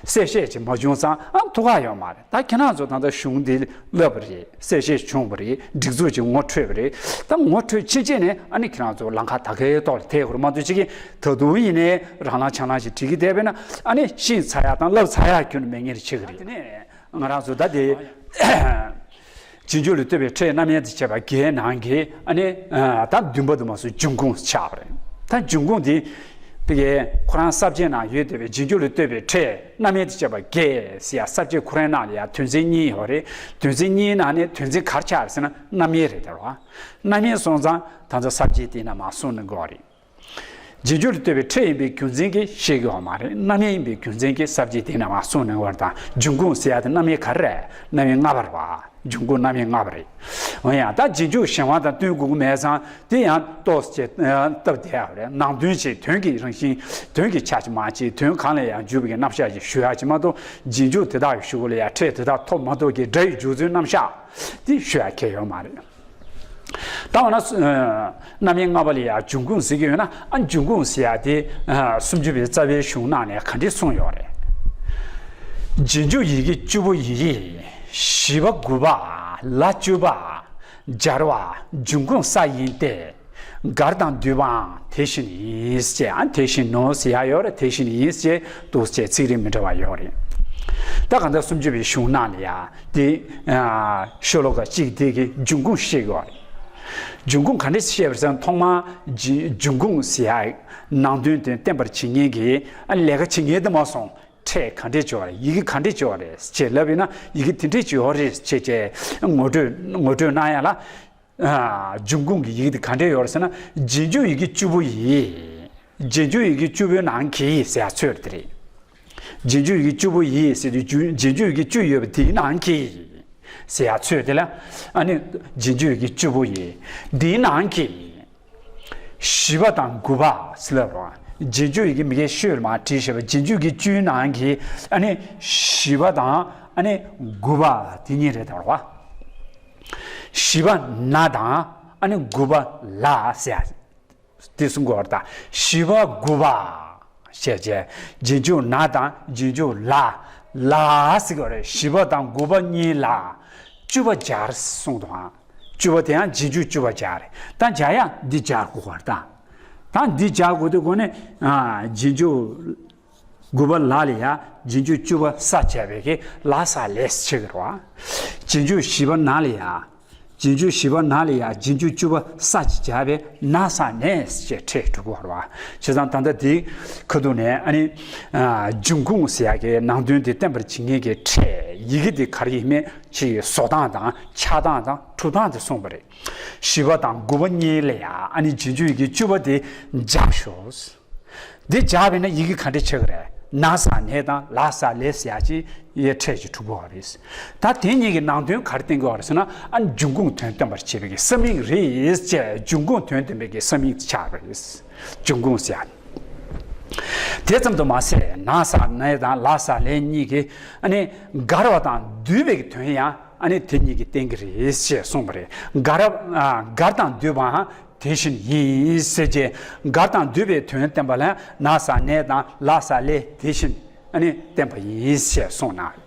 གསལ་བཤད་ཅིག་མ་བྱུང་ཙང་ཨ་ཐུག་ག་ཡོད་མ་རེད། ད་ཁྱེད་རང་ཚོ་ད་ལྟ་གཞུང་འདི་བསླབས་པ་རེད། གསལ་བཤད་བྱུང་བ་རེད། སྒྲིག་འཛུགས་ཅིག་ངོ་འཕྲོད་པ་རེད། ད་ངོ་འཕྲོད་ཕྱིན་ཆད་ནས་ཨ་ནི་ཁྱེད་རང་ཚོ་ལམ་ཁ་ད་གའི་ཐོག་ལ་ཐེག་དགོས་རེད་མ་གཏོགས་ཅིག་གིས་ད་དུང་ཡིན་ནའི་རང་ལམ་ཆང་ལམ་ཞིག་བྲིས་ཀྱི་བསྡད་པས་ན་ཨ་ནི་ཤེས་ཚར་ཡ་དང་བསླབས་ཚར་ཡ་ཁྱོན་ནས་མེད་ངེས་རེད་ཆགས་ཀྱི་རེད། ང་རང་ཚོ་ད་དེ། རྗེས་འཇུག་ལ་ལྟོས་པའི་ཕྲད་རྣམ་དབྱེ་དང་བཅས་པ་བརྒྱད་ནང་གི་ཨ་ནི་ད་བདུན་པ་དུ་མ་སོགས་འབྱུང་ཁུངས་ཆགས་པ་རེད། ད་འབྱུང་ཁུངས་འདི་དེ་གའི་ཁོ་རང་ས་བཅད་ནང་ཡོད་བསྡད་པའི་རྗེས་འཇུག་ལ་ལྟོས་པའི་ཕྲད་རྣམ་དབྱེ་དང་བཅས་པ་བརྒྱད་ཟེར་ཡ་ས་བཅད་ཁོ་རང་ནང་ལ་ཡ་དོན་ཚན་གཉིས་ཡོད་རེད། དོན་ཚན་གཉིས་ནང་ནས་དོན་ཚན་ག་རེ་ཆགས་རེད་ཟེར་ན་རྣམ་དབྱེ་རེད་དེ་རེད་བ། རྣམ་དབྱེ་སོང་ཙང་ད་ཚོ་ས་བཅད་དེ་ནང་མར་གསུངས་ནས་འགོ་རེད། རྗེས་འཇུག་ལ་ལྟོས་པའི་ཕྲད་ཡིན་པའི་རྒྱུ་མཚན་གྱིས་བཤད་ཀྱི་ཡོད་མ་རེད། རྣམ་དབྱེ་ཡིན་པའི་རྒྱུ་མཚན་གྱིས་ས་བཅད་དེའི་ནང་མར་གསུངས་ནས་འོར་དང་འབྱུང་ཁུངས་ཟེར་ཡ་དེ་རྣམ་དབྱེ་ག་རེ་རེད། རྣམ་དབྱེ་ལྔ་པ་རེད་བ། འབྱུང་ཁུངས་རྣམ་དབྱེ་ལྔ་པ་རེད། འོ་ཡང་ད་རྗེས་འཇུག་གཞན་དབང་དང་བསྟུན་དགོས་ཀྱི་མེད་ཙང་དེ་ཡང་ཏོག་ཙམ་སྟབས་བདེ་ཡག་རེད། ནང་དོན་ཅིག་དོན་གྱི་རང་བཞིན་དོན་གྱི་ཆ་ཅིག་མ་ཅིག་དོན་གང་ལ་ཡང་འཇུག་པའི་རྣམ་གཞག་ཅིག་ཞུ་ཡག་ཅིག་མ་གཏོགས་རྗེས་འཇུག་དེ་དག་གི་ཞུ་གུ་ལ་ཡང་ཕྲད་དེ་དག་ཐོབ་མ་ཐོབ་ཀྱི་སྒྲ་ཡི་འཇུག་ཚུལ་རྣམ་གཞག་དེ་ཞུ་ཡག་གལ་ཡོད་མ་རེད། ད་འོ་ན་སུ་ཨ་རྣམ་དབྱེ་ལྔ་པ་ལ་ཡང་འབྱུང་ཁུངས་ཟེར་གྱི་ཡོད་ན་ཨ་འབྱུང་ཁུངས་ཟེར་ཡ་དེ་ཨ་སུམ་ཅུ་པའི་རྩ་བའི་གཞུང་ནང་ནས་ག་འདྲས་གསུངས་ཡོད་རེད། རྗེས་འཇུག་ཡི་གེ་བཅུ་པོ་ཡི། བཞི་པ་དགུ་པ་ལ་བཅུ་པ་སྦྱར་བ་འབྱུང་ཁུངས་ས་ཡིན་ཏེ། གར་དང་བསྡུས་པའང་དེ་བཞིན་ཡིན་ཅེས་ཨ་དེ་བཞིན་ནོ་ཟེར་ཡ་ཡོད་རེད། དེ་བཞིན་ཡིན་ཅེས་འདུག་ཅེས་ཚིག་རིས་མི་འདྲ་བ་ཡོད་རེད། ད་གང་ལྟར་སུམ་ཅུ་པའི་གཞུང་ནང་ལ་ཡ། དེ་ཤོ་ལོ་ཀ་གཅིག་དེ་གི་འབྱུང་ཁུངས་བཤད་ཡོད་རེད། འབྱུང་ཁུངས་ག་འདྲས་བཤད་པ་ཟེར་ན་ཐོག་མར་འབྱུང་ཁུངས་ཟེར་ཡ་ནང་དོན་དེ་བསྟན་པར་བྱེད་མཁན་གྱི་ལས་ཀ་བྱེད་མཁན་དེ་མ་སོང་ཕྲད་ག་འདྲས་ཅིག་ཡོད་རེད། ཡི་གེ་ག་འདྲས་ཅིག་ཡོད་རེད་ཅེས་ལབ་ཡིན་ན་ཡི་གེ་དེ་འདྲས་ཅིག་ཡོད་རེད་ཅེས་ཅེས་ངོ་སྤྲོད་ངོ་སྤྲོད་གནང་ཡ་ལ། འབྱུང་ཁུངས་ཀྱི་ཡི་གེ་དེ་ག་འདྲས་ཡོད་རེད་ཟེར་ན་རྗེས་འཇུག་ཡི་གེ་བཅུ་པོ་ཡི། རྗེས་འཇུག་ཡི་གེ་བཅུ་པོའི་ནང་གི་ཟེར་ཡ་ཚོད་དེ་རེད། རྗེས་འཇུག་ཡི་གེ་བཅུ་པོ་ཡི་ཟེར་དུས་རྗེས་འཇུག་ཡི་གེ་བཅུ་ཡོད་པ་དེའི་ནང་གི་ཟེར་ཡ་ཚོད་དེ་ལ་ཨ་ནི་རྗེས་འཇུག་ཡི་གེ་བཅུ་པོ་ཡི། དེའི་ནང་གི་བཞི་པ་དང་དགུ་པ་ཟེར་ལབ་རོགས། རྗེས་འཇུག་ཡི་གེ་མི་གེ་ཤོད་མ་བྲིས་ཞེས་པ་རྗེས་འཇུག་གི་བཅུའི་ནང་གི་ཨ་ནི་བཞི་པ་དང་ཨ་ནི་དགུ་པ་དེ་གཉིས་རེད་དར་བ། བཞི་པ་ན་དང་ཨ་ནི་དགུ་པ་ལ་ཟེར་ཡ། དེ་གསུང་གི་ཡོད་རེད་ད། བཞི་པ་དགུ་པ་ཞེས་བྱས། རྗེས་འཇུག་ན་དང་རྗེས་འཇུག་ལ། ལ་ཟེར་གྱི་ཡོད་རེད། བཞི་པ་དང་དགུ་པ་གཉིས་ལ་བཅུ་པ་སྦྱར་གསུངས་འདུག་ཨང་། བཅུ་པ་དེ་ཡང་རྗེས་འཇུག་བཅུ་པ་སྦྱར་རེད། ད་སྦྱར་ཡང་འདི་སྦྱར་དགོས་པ་རེད་ད། ད་འདི་སྦྱར་དགོས་དུས་གོ་ནས་ཨ་རྗེས་འཇུག་དགུ་པ་ལ་ལ་ཡ་རྗེས་འཇུག་བཅུ་པ་ས་བྱས་པའི་གི་ལ་ས་ལས་ཟེར་གྱི་རེད་བ། རྗེས་འཇུག་བཞི་པ་ན་ལ་ཡ། རྗེས་འཇུག་བཞི་པ་ན་ལ་ཡ་རྗེས་འཇུག་བཅུ་པ་ས་ཅིག་བྱས་པས་ན་ས་ནས་ཅེས་ཕྲད་གྲུབ་པ་རེད་བ། བྱས་ཙང་ད་ལྟ་འདི་ཁ་ཐུག་ནས་ཨ་ནི་འབྱུང་ཁུངས་ཟེར་ཡ་གི་ནང་དོན་དེ་བསྟན་པར་བྱེད་མཁན་གྱི་ཕྲད་ཡི་གེ་དེ་ག་རེ་ཡིན་མིན་ཅིག་བཟོ་སྟངས་དང་ཆགས་སྟངས་དང་གྲུབ་སྟངས་དེ་གསུངས་པ་རེད། བཞི་པ་དང་དགུ་པ་གཉིས་ལ་ཡ་ཨ་ནི་རྗེས་འཇུག་ཡི་གེ་བཅུ་པ་དེ་སྦྱར་ཤོག་འདི་སྦྱར་བས་ན་ཡི་གེ་ག་འདྲ་ཆགས་ཀྱི་རེད། ན་ས་ནས་དང་ལ་ས་ལས་ཟེར་ཡ་ཅིག་ཡེ་ཕྲད་ཅིག་གྲུབ་ཀྱི་ཡོད་རེད། ད་དེ་གཉིས་ཀྱི་ནང་དོན་ག་རེ་བསྟན་གྱི་ཡོད་རེད་ཟེར་ན་ཨ་འབྱུང་ཁུངས་དོན་བསྟན་པར་བྱེད་པའི་ས་མིང་རེད་ཅེས་འབྱུང་ཁུངས་དོན་བསྟན་པའི་ས་མིང་ཆགས་པ་རེད། འབྱུང་ཁུངས་ཟེར་ཡ། དེ་ཙམ་དུ་མ་ཟད་ན་ས་ནས་དང་ལ་ས་ལས་གཉིས་ཀྱི་ཨ་ནི་མགར་བ་དང་བསྡུས་པའི་གི་དོན་ཡང་ཨ་ནི་དེ་གཉིས་ཀྱིས་བསྟན་གྱི་རེད་ཅེས་གསུངས་པ་རེད། མགར་ཨ་མགར་དང་བསྡུས་པའང་དེ་བཞིན་ཡིན་ཟེར་གྱི། མགར་དང་བསྡུས་པའི་དོན་བསྟན་པ་ལ་ན་ས་ནས་དང་ལ་ས་ལས་དེ་བཞིན་ཨ་ནི་བསྟན་པ་ཡིན་ཞེས་གསུངས་ན།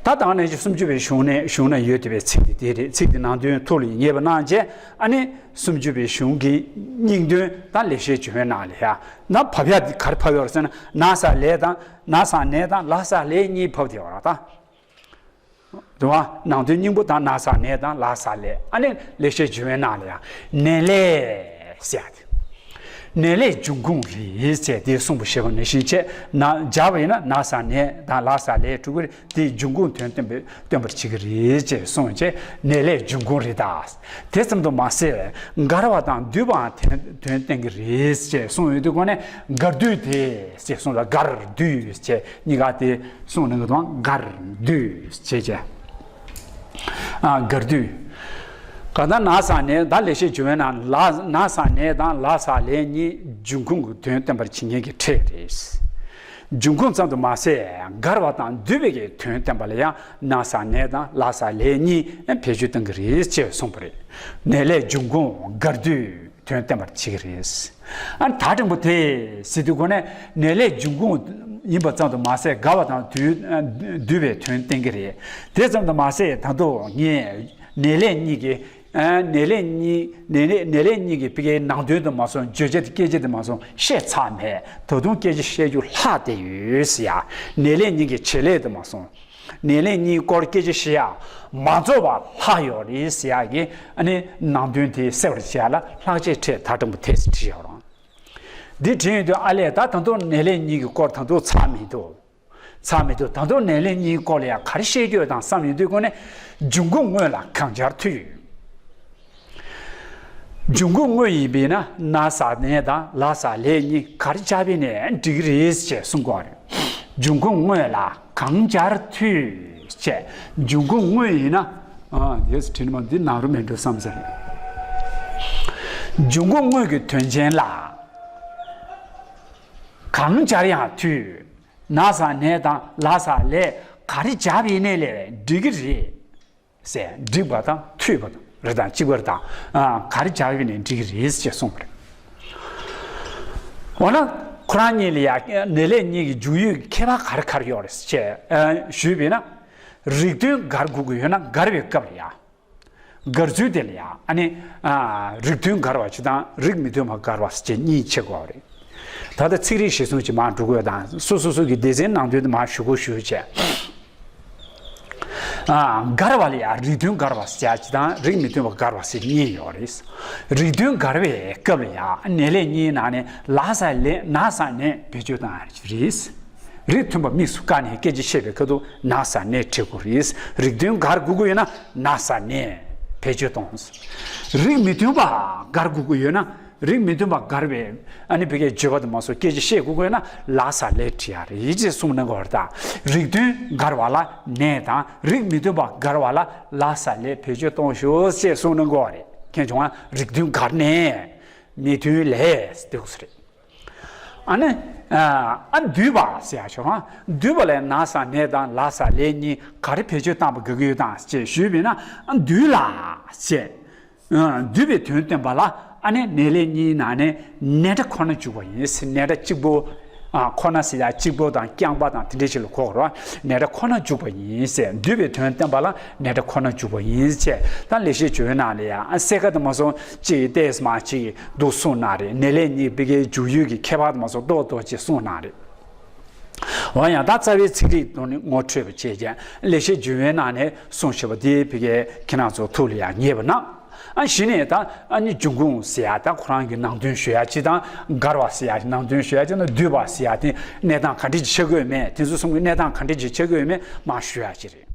ད་ད་ནས་ཀྱི་སུམ་ཅུ་པའི་གཞུང་ནས་གཞུང་ན་ཡོད་བསྡད་པའི་ཚིག་དེ་དེ་རེད། ཚིག་དེ་ནང་དོན་ཐུགས་ལ་ངེས་པ་གནང་རྗེས་ཨ་ནི་སུམ་ཅུ་པའི་གཞུང་གི་སྙིང་དོན་ད་ལེགས་བཤད་ལྗོན་པའི་ནང་ལ་ཡང་ན་བབས་ཡ་དེ་ག་རེ་བབས་ཡོད་རེད་ཟེར་ན་ན་ས་ལས་དང་ན་ས་ནས་དང་ལ་ས་ལས་གཉིས་བབས་བསྡད་ཡོད་རེད་ད། དུ་བ་ནང་དོན་སྙིང་པོ་དང་ན་ས་ནས་དང་ལ་ས་ལས་ཨ་ནི་ལེགས་བཤད་ལྗོན་པའི་ནང་ལ་ཡང་ནས་ལས་ཟེར་ཡ་དེ། ནས་ལས་འབྱུང་ཁུངས་རེད་ཅེས་དེ་གསུངས་པ་ཞེས་པ་ནང་བཞིན་བྱས་ན་སྦྱར་བ་ཡིན་ན་ན་ས་ནས་དང་ལ་ས་ལས་གྲུབ་ཀྱི་རེད། དེའི་འབྱུང་ཁུངས་དོན་སྟོན་པའི་སྟོན་པར་བྱེད་ཀྱི་རེད་ཅེས་གསུངས་བྱས་ནས་ལས་འབྱུང་ཁུངས་རེད་ད། དེ་ཙམ་དུ་མ་ཟད་མགར་བ་དང་བསྡུས་པའང་དོན་དོན་བསྟན་གྱི་རེད་ཅེས་གསུངས་ཡོད་དུས་སྒོ་ནས་མགར་བསྡུས་དེ་ཅེས་གསུངས་ལ་མགར་བསྡུས་ཅེས་གཉིས་ཀ་དེ་གསུངས་ནས་གི་དང་མགར་བསྡུས་ཅེས་བྱས། ཨ་མགར་བསྡུས། གང་ལྟར་ན་ས་ནས་ད་ལེགས་བཤད་ལྗོན་པའི་ནང་ལ་ན་ས་ནས་དང་ལ་ས་ལས་གཉིས་འབྱུང་ཁུངས་ཀྱི་དོན་བསྟན་པར་བྱེད་མཁན་གྱི་ཕྲད་རེད། འབྱུང་ཁུངས་ཙམ་དུ་མ་ཟད་མགར་བ་དང་བསྡུས་པའི་གི་དོན་བསྟན་པ་ལ་ཡང་ན་ས་ནས་དང་ལ་ས་ལས་གཉིས་བེད་སྤྱོད་གཏང་གི་རེད་ཅེས་གསུངས་པ་རེད། ནས་ལས་འབྱུང་ཁུངས་མགར་བསྡུས་དོན་བསྟན་པར་བྱེད་ཀྱི་རེད། ཨ་ད་དྲང་པོ་དེ་ཟེར་དུས་སྒོ་ནས་ནས་ལས་འབྱུང་ཁུངས་ཡིན་པ་ཙམ་དུ་མ་ཟད་མགར་བ་དང་བསྡུས་བསྡུས་པའི་དོན་བསྟན་གྱི་རེད། དེ་ཙམ་དུ་མ་ཟད་ད་དུང་ངས་ནས་ལས་གཉིས་ཀྱི་ཨ་ནས་ལས་གཉིས་ནས་ལས་ནས་ལས་གཉིས་ཀྱི་ཕ་གིའི་ནང་དོན་དུ་མ་སོང་བརྗོད་བྱ་དེ་སྐད་ཆ་དེ་མ་སོང་བཤད་ཚར་མེད། ད་དུང་སྐད་ཆ་བཤད་རྒྱུ་ལྷག་བསྡད་ཡོད་ཟེར་ཡ། ནས་ལས་གཉིས་ཀྱི་བྱེད་ལས་དུ་མ་སོང་། ནས་ལས་གཉིས་སྐོར་སྐད་ཆ་བཤད་ཡ་མ་རྫོགས་པ་ལྷག་ཡོད་རེད་ཟེར་ཡ་གི་ཨ་ནི་ནང་དོན་དེ་གསལ་བར་བྱེད་ཡ་ལ་ལྷག་བཅས་ཕྲད་ད་དྲང་པོ་དེ་བྲིས་ཡོད་རང་། འདི་བྲིས་ཡོད་དུས་ཨ་ལས་ད་ད་དུང་ནས་ལས་གཉིས་ཀྱི་སྐོར་ད་དུང་ཚར་མི་འདུག་ཚར་མི་འདུག་ད་དུང་ནས་ལས་གཉིས་སྐོར་ལ་ཡང་ག་རེ་བཤད་རྒྱུ་ཡོད་དམ་བསམ་ཡོང་དུས་སྒོ་ནས་འབྱུང་ཁུངས་དངོས་ལ་གང་སྦྱར་མཐུད་ཡོད། འབྱུང་ཁུངས་དངོས་ཡིན་པས་ན་ན་ས་ནས་དང་ལ་ས་ལས་གཉིས་ག་རེ་སྦྱར་བས་ནས་འགྲིག་གི་རེད་ཅེས་གསུང་གི་ཡོད་རེད། འབྱུང་ཁུངས་དངོས་ལ་གང་སྦྱར་མཐུད་ཅེས། འབྱུང་ཁུངས་དངོས་ཡིན་ན་ཨ་དེས་དྲི་ནི་མ་འདི་ནང་རུ་མེད་འགྲོ་བསམ་ཟེར། འབྱུང་ཁུངས་དངོས་ཀྱི་དོན་ཅན་ལ་གང་སྦྱར་ཡང་མཐུད། ན་ས་ནས་དང་ལ་ས་ལས་ག་རེ་སྦྱར་བས་ནས་ལས་འགྲིག་གི་རེད། ཟེར་འགྲིག་པ་དང་མཐུན་པ་དང་རེ་དང་གཅིག་པ་རེ་དང་ག་རེ་སྦྱར་བས་ནས་འགྲིག་གི་རེད་ཅེས་གསུངས་པ་རེད། འོ་ན་ཁོ་རང་གཉིས་ལ་ཡང་ནས་ལས་གཉིས་ཀྱི་འཇུག་ཡུལ་གྱི་ཁྱད་པར་ག་རེ་ག་རེ་ཡོད་རེད་ཅེས་ཞུས་པས་ན། རིགས་མཐུན་མགར་དགོས་ཀྱི་ཡོད་ན་མགར་བའི་སྐབས་ལ་ཡང་། མགར་ཚུལ་དེ་ལ་ཡང་ཨ་ནི་རིགས་མཐུན་མགར་བ་ཅིག་དང་རིགས་མི་མཐུན་པ་མགར་བ་ཅེས་གཉིས་ཕྱེ་དགོས་པ་རེད། ད་ལྟ་ཚིག་རིས་གཞིར་བཟུང་ཅིག་མར་འགྲོ་དགོས་དང་སོ་སོ་སོ་གི་སྡེ་ཚན་ནང་དོན་དུ་མར་ཞུ་དགོས་ཞུ་བྱས། ཨ་མགར་བ་ལ་ཡང་རིགས་མཐུན་མགར་བ་ཟེར་ཡ་ཅིག་དང་རིགས་མི་མཐུན་པ་མགར་བ་ཟེར་གཉིས་ཡོད་རེད། རིགས་མཐུན་མགར་བའི་སྐབས་ལ་ཡང་ནས་ལས་གཉིས་ནང་ནས་ལ་ས་ལས་ན་ས་ནས་བེད་སྤྱོད་བཏང་ཡ་རེད། རིགས་མཐུན་པ་དམིགས་སུ་བཀར་ནས་སྐད་ཆ་བཤད་པའི་ཁ་ཐུག་ན་ས་ནས་བྲི་དགོས་རེད། རིགས་མཐུན་མགར་དགོས་ཀྱི་ཡོད་ན་ན་ས་ནས་བེད་སྤྱོད་གཏོང་། རིགས་མི་མཐུན་པ་མགར་དགོས་ཀྱི་ཡོད་ན། རིགས་མི་མཐུན་པ་མགར་བའི་ཨ་ནི་ཕ་གིའི་བརྗོད་པ་དུ་མ་སོགས་སྐད་ཆ་བཤད་དགོས་དགོས་ན་ལ་ས་ལས་བྲི་ཡ་རེད་ཅེས་གསུངས་གནང་གི་ཡོད་རེད་ད། རིགས་མཐུན་མགར་བ་ལ་ནས་དང་རིགས་མི་མཐུན་པ་མགར་བ་ལ་ལ་ས་ལས་བེད་སྤྱོད་གཏོང་ཤོག་ཅེས་གསུངས་གནང་གི་ཡོད་རེད། མཁྱེན་བྱུང་ང་། རིགས་མཐུན་མགར་ནས་མི་མཐུན་ལས་འདུག་ཟེར། ཨ་ནི་ཨ་བསྡུས་པ་ཟེར་ཡ་ཆོག་ཨ། བསྡུས་པ་ལས་ན་ས་ནས་དང་ལ་ས་ལས་གཉིས་ག་རེ་བེད་སྤྱོད་བཏང་པ་དགོས་ཀྱི་ཡོད་དམ་ཅེས་ཞུས་པས་ན་བསྡུས་ལ་ཟེར། ཨ་བསྡུས་པའི་དོན་སྟོན་པ་ལ་ཨ་ནི་ནས་ལས་གཉིས་ནང་ནས་ནས་སྒྲ་ཁོ་ན་འཇུག་པ་ཡིན། ནས་སྒྲ་གཅིག་པོ་ཨ་ཁོ་ན་ཟེར་ཡ་གཅིག་པོ་དང་རྐྱང་པ་དང་དེ་འདྲའི་ཞིག་ལ་གོ་དགོས་རེད་བ། ནས་སྒྲ་ཁོ་ན་འཇུག་པ་ཡིན་ཟེར། བསྡུས་པའི་དོན་སྟོན་པ་ལ་ནས་སྒྲ་ཁོ་ན་འཇུག་པ་ཡིན་ཟེར། ད་ལེགས་བཤད་ལྗོན་པའི་ནང་ལ་ཡང་ཨ་གསལ་ཁ་དུ་མ་སོང་ཅིག་ཏེས་མ་ཅིག་འདུག་གསུངས་གནང་རེད། ནས་ལས་གཉིས་ཕ་གིའི་འཇུག་ཡུལ་གྱི་ཁྱད་པར་དུ་མ་སོང་ཏོག་ཏོག་ཅིག་གསུངས་གནང་རེད། འོ་ཡང་ད་རྩ་བའི་ཚིག་རིས་དང་ནི་ངོ་འཕྲོད་པ་བྱས་ཀྱང་ལེགས་བཤད་ལྗོན་པའི་ནང་ནས་གསུངས་བཞག་པ་དེ་ཕ་གིའི་ཁྱེད་རང་ཚོ་ཐུགས་ལ་ཡང་ངེས་པ་གནང་། ཨ་གཞི་ནས་ད་ཨ་ནི་འབྱུང་ཁུངས་ཟེར་ཡ་ད་ཁོ་རང་གི་ནང་དོན་ཞུ་ཡ་ཅིག་དང་མགར་བ་ཟེར་ཡ་ནང་དོན་ཞུ་ཡ་ཅིག་དང་བསྡུས་པ་ཟེར་ཡ་དེ་གནས་སྟངས་ག་འདྲ་ཅིག་ཆགས་ཀྱི་ཡོད་མེད། དེ་ཚོ་གསུམ་གྱི་གནས་སྟངས་ག་འདྲ་ཅིག་ཆགས་ཀྱི་ཡོད་མེད་མར་ཞུ་ཡ་ཅིག་རེད།